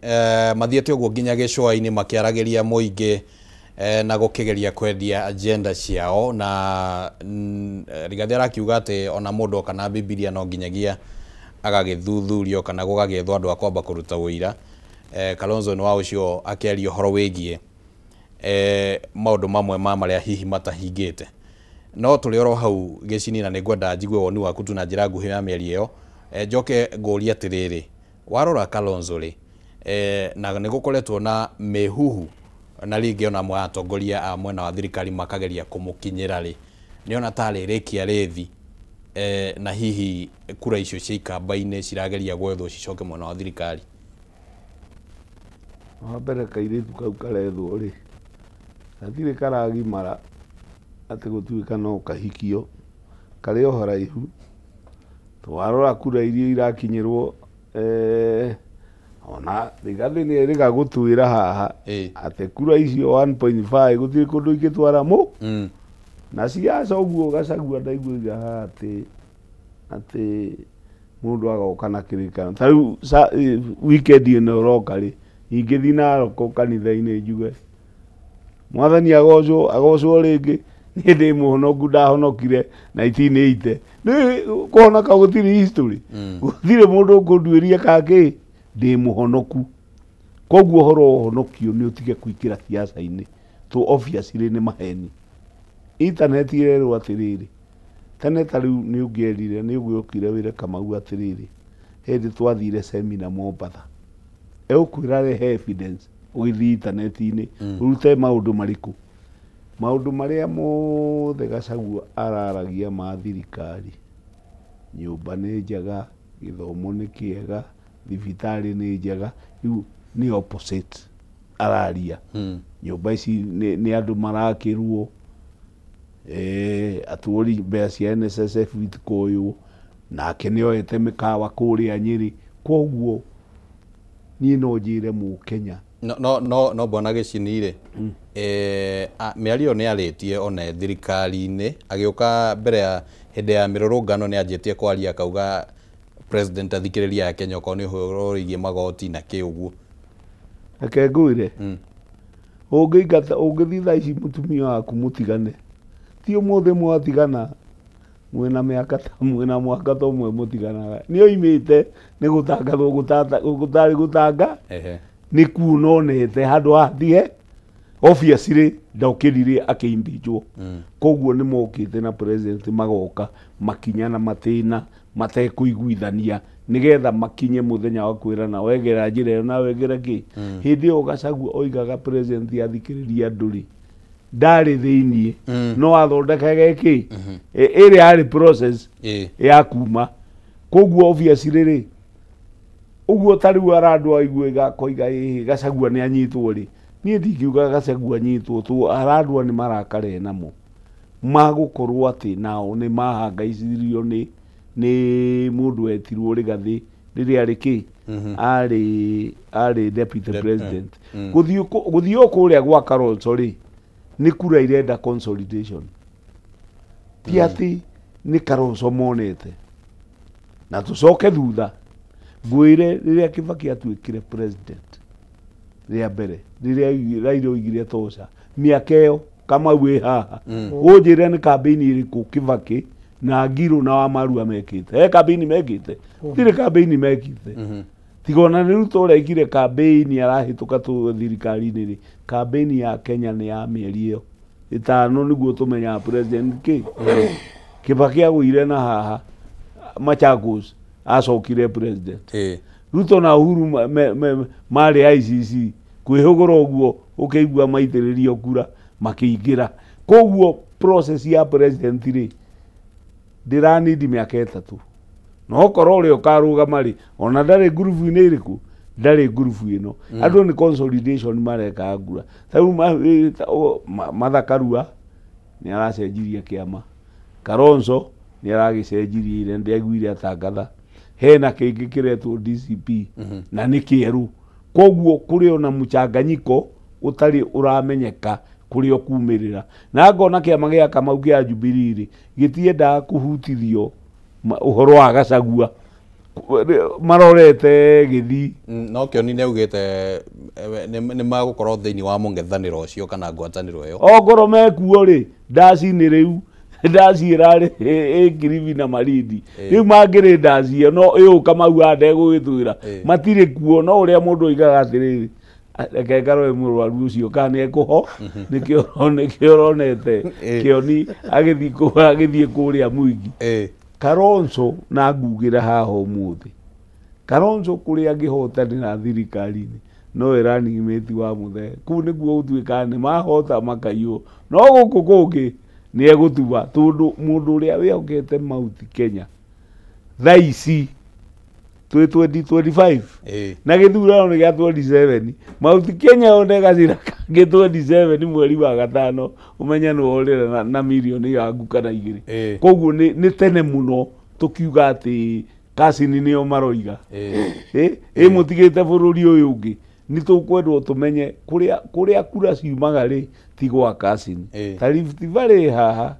mathiĩte ũguo nginya gĩcũa-inĩ makĩaragĩria mũingĩ, na gũkĩgeria kwendia agenda ciao. Na Rigathĩ arakiuga atĩ ona mũndũ oka na Bibilia no nginyagia agagĩthuthurio kana gũgagĩethwo andũ a kwamba kũruta ũira. Kalonzo nĩ wa ũcio akĩaria ũhoro wĩgiĩ maũndũ mamwe ma marĩa hihi matahingĩte. No tũrĩ oro hau Gĩcini, na nĩngwenda njigue woni waku tu na njĩra nguhĩ ya mĩario ĩyo. Njoke ngũrie atĩrĩrĩ, warora Kalonzo rĩ, na nĩ gũkoretwo na mĩhuhu na rĩngĩ ona amwe a atongoria a mwena wa thirikari makageria kũmũkinyĩra rĩ, nĩona tarĩ rĩkia rĩthi, na hihi kura icio cia Ikamba-inĩ cirageria gwethwo cicoke mwena wa thirikari? Wa mbere kairĩtu kau karethwo rĩ, gatirĩ karagimara atĩ gũtuĩka no kahikio, karĩ o haraihu. Twarora kura iria irakinyĩrwo, ona Rigathĩ nĩ erĩga gũtwĩra haha atĩ kura icio 1.5 gũtirĩ kũndũ ingĩtwara mũ. Na siasa ũguo Gachagua ndaiguaga haha atĩ mũndũ agoka na kĩrĩkanĩro. Ta rĩu weekend ĩno ĩroka rĩ, ingĩthiĩ Narok kanitha-inĩ njuge Mwathani agocwo, agocwo rĩngĩ, niĩ ndĩ mũhonoku, ndahonokire 1980. Nĩ kũhonoka gũtirĩ history, gũtirĩ mũndũ ũkũnduĩria kakĩ ndĩ mũhonoku. Koguo ũhoro wa ũhonokio nĩ ũtige kũingĩra siasa-inĩ, to obviously nĩ maheni. Internet ĩrerwo atĩrĩrĩ, tene ta rĩu nĩ ũngĩerire, nĩ ũgĩokire wĩre Kamau atĩrĩrĩ, hĩndĩ twathire seminar Mombatha, egũkwĩra rehe evidence, ũgĩthiĩ intaneti-inĩ ũrute maũndũ marĩkũ. Maũndũ marĩa mothe Gachagua araragia ma thirikari, nyũmba nĩ njega, gĩthomo nĩ kĩega, thibitarĩ nĩ njega, rĩu nĩ opposite araria. Nyũmba ici nĩ andũ marakĩrwo, atũri mbeca cia NSSF itikoywo, nake nĩ oete mĩkawa kũrĩa Nyĩrĩ. Koguo niĩ no njĩre mũkenya No bwana Gĩchini rĩ, mĩario nĩ arĩtie ona thirikari-inĩ agĩũka mbere ya hĩndĩ ya mĩrũrũngano nĩ anjĩtie kwaria akauga president athikĩrĩria ya Kenya okorwo nĩ ũhoro wĩgiĩ magoti na kĩ ũguo. Reke ngwĩre, ũngĩingata ũngĩthiĩ thaa ici mũtumia waku mũtigane, ti ũmũthĩ mwatigana mwĩna mĩaka ta mwĩna mwaka ta ũmwe mũtiganaga, nĩ oimĩte nĩ gũtangathwo gũtarĩ gũtanga nĩ kuona onete handũ hathie obviously ndokĩrire akĩimbinjwo. Koguo nĩ mokĩte na president magoka makinya na matĩna matekũiguithania nĩgetha makinye mũthenya wa kwĩrana wegera njĩra ĩyo na wegera kĩ. Hĩndĩ ĩyo Gachagua oigaga president athikĩrĩria andũ rĩ, ndarĩ thĩiniĩ no athondekage kĩ ĩrĩa yarĩ process ya kuma. Koguo obviously rĩ, ũguo ta rĩu arandũ aiguĩga koiga ĩhĩ Gachagua nĩ anyitwo rĩ, niĩ ndingiuga Gachagua anyitwo tu, arandũ nĩ marakare namo magũkorwo atĩ nao nĩ mahangaicirio nĩ mũndũ wetirwo Rigathĩ rĩrĩa arĩ kĩ arĩ deputy president. Gũthiĩ kũrĩa gwa Kalonzo rĩ, nĩ kura irenda consolidation, ti atĩ nĩ Kalonzo monete. Na tũcoke thutha ngwĩre rĩrĩa Kibaki atuĩkire president rĩa mbere, rĩrĩa Raila oigire tosha, mĩaka ĩyo Kamau ĩ haha, ũnjĩre nĩ kambĩini ĩrĩkũ Kibaki na Ngirũ na Wamarua mekĩte? He kambĩini mekĩte? Tirĩ kambĩini mekĩte. Tiga ona nĩ Ruto ũrekire kambĩini arahĩtũka tũ thirikari-inĩ rĩ, kambĩini ya Kenya nĩ ya mĩeri ĩyo ĩtano nĩguo tũmenyaga president kĩ. Kibaki agũire na haha Machakos acokire president. Ruto na Uhuru marĩ ICC kwĩhũgũra ũguo ũkĩigua maitĩrĩrio kura makĩingĩra. Koguo process ya president rĩ ndĩranindi mĩaka 3, no okorwo ũrĩa ũkarũgama rĩ ona ndarĩ ngurubu-inĩ ĩrĩkũ, ndarĩ ngurubu ĩno. Andũ nĩ consolidation mareka ngura. Ta rĩu Martha Karua nĩ aracenjirie kĩama, Kalonzo nĩ aragĩcenjirie ira ndiaiguire atangatha, hena kĩngĩ kĩretwo DCP na nĩ kĩerũ. Koguo kũrĩ ona mchanganyiko ũtarĩ ũramenyeka kũrĩa ũkumĩrĩra. Na ngona kĩama gĩa Kamau kĩa Jubilee rĩ gĩtiendaga kũhutithio ũhoro wa Gachagua, marorete gĩthii. No Kĩoni nĩ augĩte nĩ magũkorwo thĩinĩ wa mũng'ethanĩro ũcio kana ngwatanĩro ĩyo. Ongorwo mekuo rĩ, ndaci nĩ rĩu ndaci ĩrarĩ ĩ Kilifi na Malindi, rĩu mangĩrĩ ndaci ĩyo no ĩũ Kamau andegũgĩtwĩra matirĩ kuo. No ũrĩa mũndũ oigaga atĩrĩrĩ, reke ngarore mũrwaru ũcio kana nĩ ekũho, nĩkĩo ũronete Kĩoni agĩthiĩ kũrĩa Mwingi. Kalonzo na ngugĩra haha ũmũthĩ, Kalonzo kũrĩa angĩhotanĩra thirikari-inĩ no ĩrani mate wa Muthee, kũu nĩkuo gũtuĩkaga nĩ mahota makaiywo, no gũkũ kũngĩ nĩ egũtua tondũ mũndũ ũrĩa wĩhokete Mount Kenya thaa ici twĩ 2025 na gĩthurano nĩ gĩa 27, Mount Kenya one gacĩra kangĩ 27 mweri wa gatano, ũmenye nĩ worĩra na mirioni yaku kana 2. Koguo nĩ tene mũno tũkiuga atĩ Kasini nĩo maroiga ĩ mũtigĩte bũrũri ũyũ ũngĩ. Nĩ tũkwendwo tũmenye kũrĩa kura ciumaga rĩ ti gwa Kasini. Ta Rift Valley haha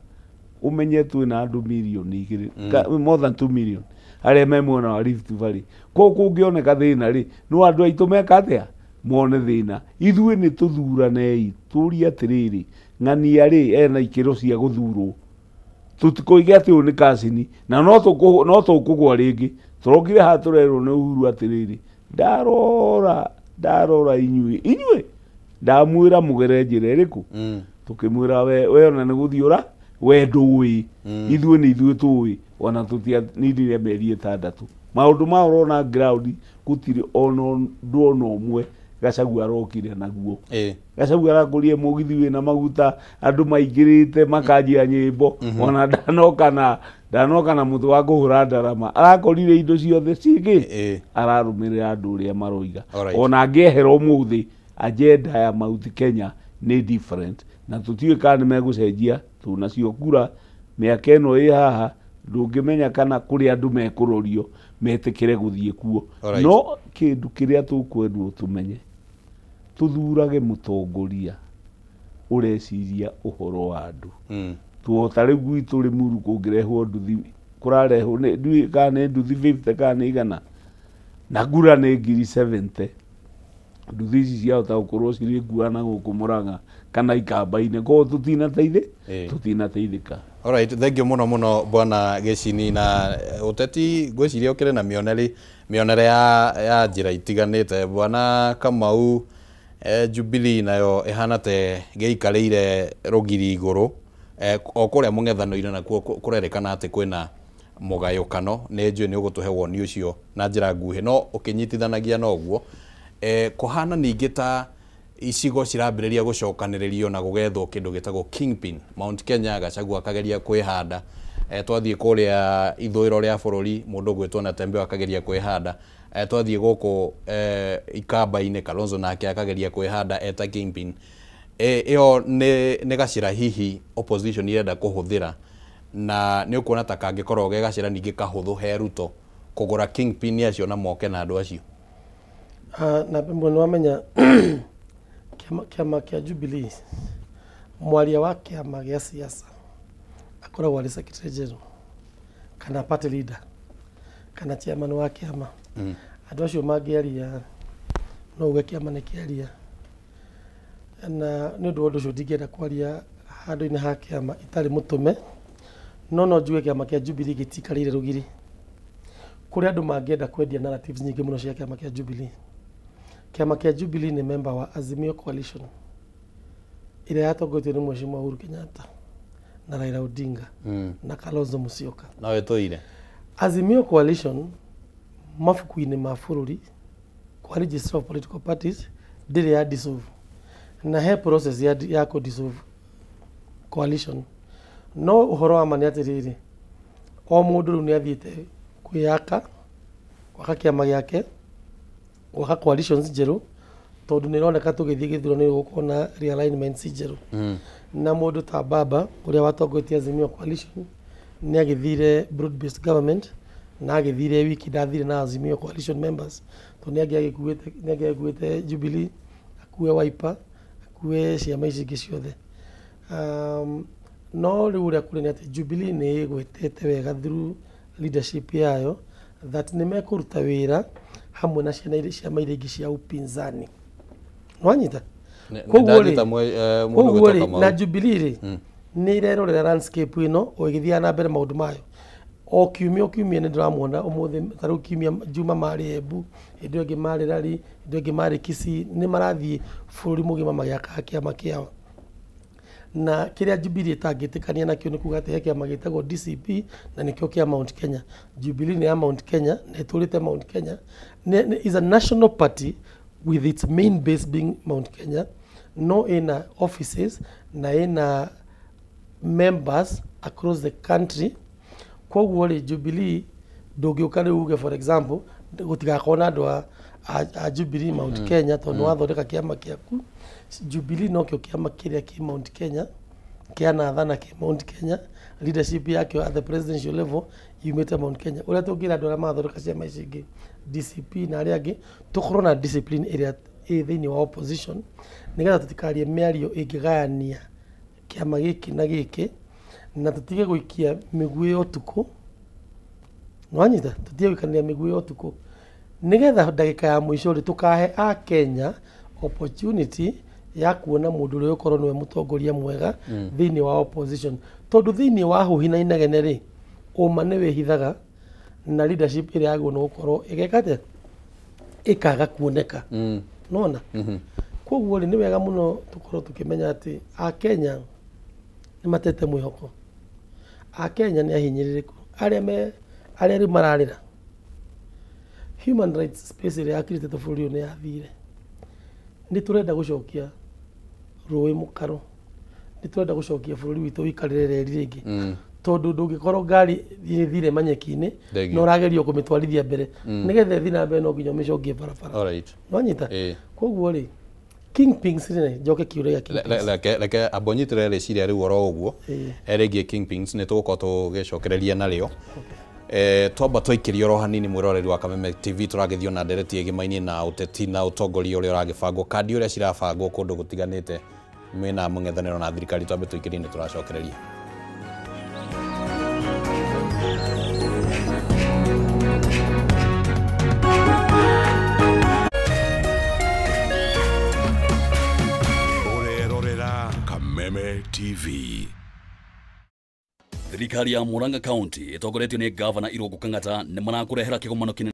ũmenye twĩna andũ mirioni 2, more than 2 million arĩa me mwena wa Rift Valley. Koguo kũngĩoneka thĩna rĩ, no andũ aitũ meka atĩa mone thĩna. Ithuĩ nĩ tũthuranei tũrie atĩrĩrĩ, ng'ania rĩ ena ikĩro cia gũthurwo, tũtikoige atĩ ũyũ nĩ Kasini na no tũkũgwa rĩngĩ. Tũrokire haha tũrerwo nĩ Uhuru atĩrĩrĩ, ndarora inyuĩ ndamwĩra mũgere njĩra ĩrĩkũ, tũkĩmwĩra we ona nĩ gũthiĩ ũra we ndũĩ, ithuĩ nĩ ithuĩ tũĩ, ona tũtianindire mĩeri 6. Maũndũ ma ũrona ground gũtirĩ ona ũndũ ona ũmwe Gachagua arokire naguo. Gachagua arakũrie mũgithi wĩna maguta andũ maingĩrĩte makanjia nyĩmbo ona ndanoka na mũtĩ wa kũhũra ndarama arakorire indo ciothe cingĩ ararũmĩrĩra andũ ũrĩa maroiga. Ona angĩehera ũmũthĩ agenda ya Mount Kenya nĩ different na tũtiũĩ kana nĩ megũcenjia tũnacio kura mĩaka ĩno ĩ haha ndũngĩmenya kana kũrĩ andũ mekũrorio metĩkĩre gũthiĩ kuo. No kĩndũ kĩrĩa tũkwendwo tũmenye tũthurage mũtongoria ũreciria ũhoro wa andũ. Tuota rĩu gwitũ Rĩmuru kũngĩrehwo nduthi kũrarehwo ndiũĩ kana nĩ nduthi 50 kana nĩ 100 na ngura nĩ 70,000 nduthi ici ciahota gũkorwo cirĩ ngua na gũkũ Murang'a kana Ikamba-inĩ koguo tũtinateithĩka. Alright, thank you muno muno bwana Gĩcini na ũteti ngwĩciria ũkĩrĩ na mĩonere ya njĩra itiganĩte. Bwana Kamau, Jubilee nayo ĩhana te gĩikarĩire rũgiri igũrũ o kũrĩa mũng'ethanũire nakuo kũrerĩkana atĩ kwĩna mũgayũkano. Nĩ njũĩ nĩ ũgũtũhe woni ũcio na njĩra nguhĩ no ũkĩnyitithanagia na ũguo kũhana ningĩ ta icigo cirambĩrĩria gũcokanĩrĩrio na gũgethwo kĩndũ gĩtagwo kingpin. Mount Kenya Gachagua akageria kwĩhanda, twathiĩ kũrĩa ithũĩro rĩa bũrũri mũndũ ũgwĩtwo Natembeya akageria kwĩhanda, twathiĩ gũkũ Ikamba-inĩ Kalonzo nake akageria kwĩhanda eta kingpin. Ĩyo nĩ gacĩra hihi opposition irenda kũhũthĩra na nĩ ũkuona ta kangĩkorwo ge gacĩra ningĩ kahũthũ he Ruto kũgũra kingpin acio na moke na andũ acio. Na mbembe nĩ wamenya kĩama kĩa Jubilee mwaria wa kĩama gĩa siasa akoragwo arĩ secretary general kana party leader kana chairman wa kĩama. Andũ acio mangĩaria no uge kĩama nĩ kĩaria na nĩ ũndũ wa ũndũ ũcio ndingĩenda kwaria handũ-inĩ ha kĩama itarĩ mũtũme no njuge kĩama kĩa Jubilee gĩtikarĩire rũgiri. Kũrĩ andũ mangĩenda kwendia narratives nyingĩ mũno cia kĩama kĩa Jubilee. Kĩama kĩa Jubilee nĩ member wa Azimio Coalition ĩrĩa yatongoretio nĩ Mheshimiwa Uhuru Kenyatta na Raila Odinga na Kalonzo Musyoka. No ĩtũire Azimio Coalition mabuku-inĩ ma bũrũri kwa Register of Political Parties ndĩrĩ ya dissolve na he process ya kũ dissolve coalition. No ũhoro wa ma nĩ atĩrĩrĩ o mũndũ rĩu nĩ athiĩte kwĩyaka gwaka kĩama gĩake gwaka coalitions njerũ tondũ nĩ ĩroneka tũgĩthiĩ gĩthurano nĩ gũkorwo na realignments njerũ. Na mũndũ ta Baba ũrĩa watongoretie Azimio Coalition nĩ agĩthire broad based government na agĩthire wiki ndathire na Azimio Coalition members tondũ nĩ angĩagĩkuĩte Jubilee akue Wiper akue ciama ici ingĩ ciothe. No rĩu ũrĩa kũrĩ nĩ atĩ Jubilee nĩ ĩgwetete wega through leadership yayo that nĩ mekũruta wĩra hamwe na ciama iria ingĩ cia upinzani. Nĩwanyita? Koguo rĩ na Jubilee rĩ nĩ ĩrerorera landscape ĩno o ĩgĩthiaga na mbere maũndũ mayo. O kiumia nĩ ndĩramuona ũmũthĩ ta rĩu kiumia Juma marĩ Embu, hĩndĩ ĩyo ĩngĩ marĩ Rari, hĩndĩ ĩyo ĩngĩ marĩ Kisii, nĩ marathiĩ bũrũri mũgima magĩakaga kĩama kĩao. Na kĩrĩa Jubilee ĩtangĩtĩkania nakĩo nĩ kuga atĩ he kĩama gĩtagwo DCP na nĩkĩo kĩa Mount Kenya. Jubilee nĩ ya Mount Kenya na ĩtũrĩte Mount Kenya. Is a national party with its main base being Mount Kenya. No ĩna offices na ĩna members across the country. Koguo rĩ Jubilee ndũngĩũka rĩu uge for example gũtigakorwo na andũ a Jubilee Mount Kenya tondũ nĩwathondeka kĩama kĩaku. Jubilee nokĩo kĩama kĩrĩa kĩ Mount Kenya kĩanathana kĩ Mount Kenya leadership yakĩo at the presidential level yumĩte Mount Kenya. Ũrĩa tũngĩra andũ arĩa marathondeka ciama ici ingĩ DCP na arĩa angĩ tũkorwo na discipline ĩrĩa ĩ thĩinĩ wa opposition nĩgetha tũtikarie mĩario ĩngĩgayania kĩama gĩkĩ na gĩkĩ na tũtige gũikia mĩguĩ ya ũtukũ. Nĩwanyita? Tũtige gũikanĩria mĩguĩ ya ũtukũ nĩgetha ndagĩka ya mũico rĩ tũkahe a Kenya opportunity ya kuona mũndũ ũrĩa ũkorwo nĩwe mũtongoria mwega thĩinĩ wa opposition tondũ thĩinĩ wa huhi na inegene rĩ ũma nĩ wĩhithaga na leadership ĩrĩa yagĩrĩirwo nĩ gũkorwo ĩgeka atĩa ĩkaga kuoneka. Nĩwona? Koguo rĩ nĩ wega mũno tũkorwo tũkĩmenya atĩ a Kenya nĩ matete mwĩhoko. A Kenya nĩ ahinyĩrĩrĩku arĩa rĩu mararĩra. Human rights space ĩrĩa yakirĩte bũrũri ũyũ nĩ yathire. Nĩ tũrenda gũcokia rũĩ mũkaro, nĩ tũrenda gũcokia bũrũri witũ ũikarĩre reri rĩngĩ, tondũ ndũngĩkorwo ngari ĩthire manyeki-inĩ na ũragerio kũmĩtwarithia mbere. Nĩgetha ĩthiĩ na mbere no nginya ũmĩcokie barabara. Nĩwanyita? Koguo rĩ, kingpins rĩ, njoke kĩũria gĩa kingpins. Reke amba ũnyitĩrĩre rĩciria rĩu oro ũguo rĩgiĩ kingpins, nĩ tũgũkorwo tũgĩcokereria narĩo. Twamba twaikĩria oro hanini mwĩroreri wa Kameme TV, tũragĩthiĩ na ndereti ĩgĩmainie na ũteti na ũtongoria ũrĩa ũragĩbangwo, kandi ũrĩa cirabangwo kũndũ gũtiganĩte mwena mũng'ethanĩro na thirikari. Twambe tũikĩrie, nĩ tũracokereria. Ũrerorera Kameme TV. Thirikari ya Murang'a County ĩtongoretio nĩ gavana Irũngũ Kang'ata nĩ marakũrehera kĩgomano kĩnene.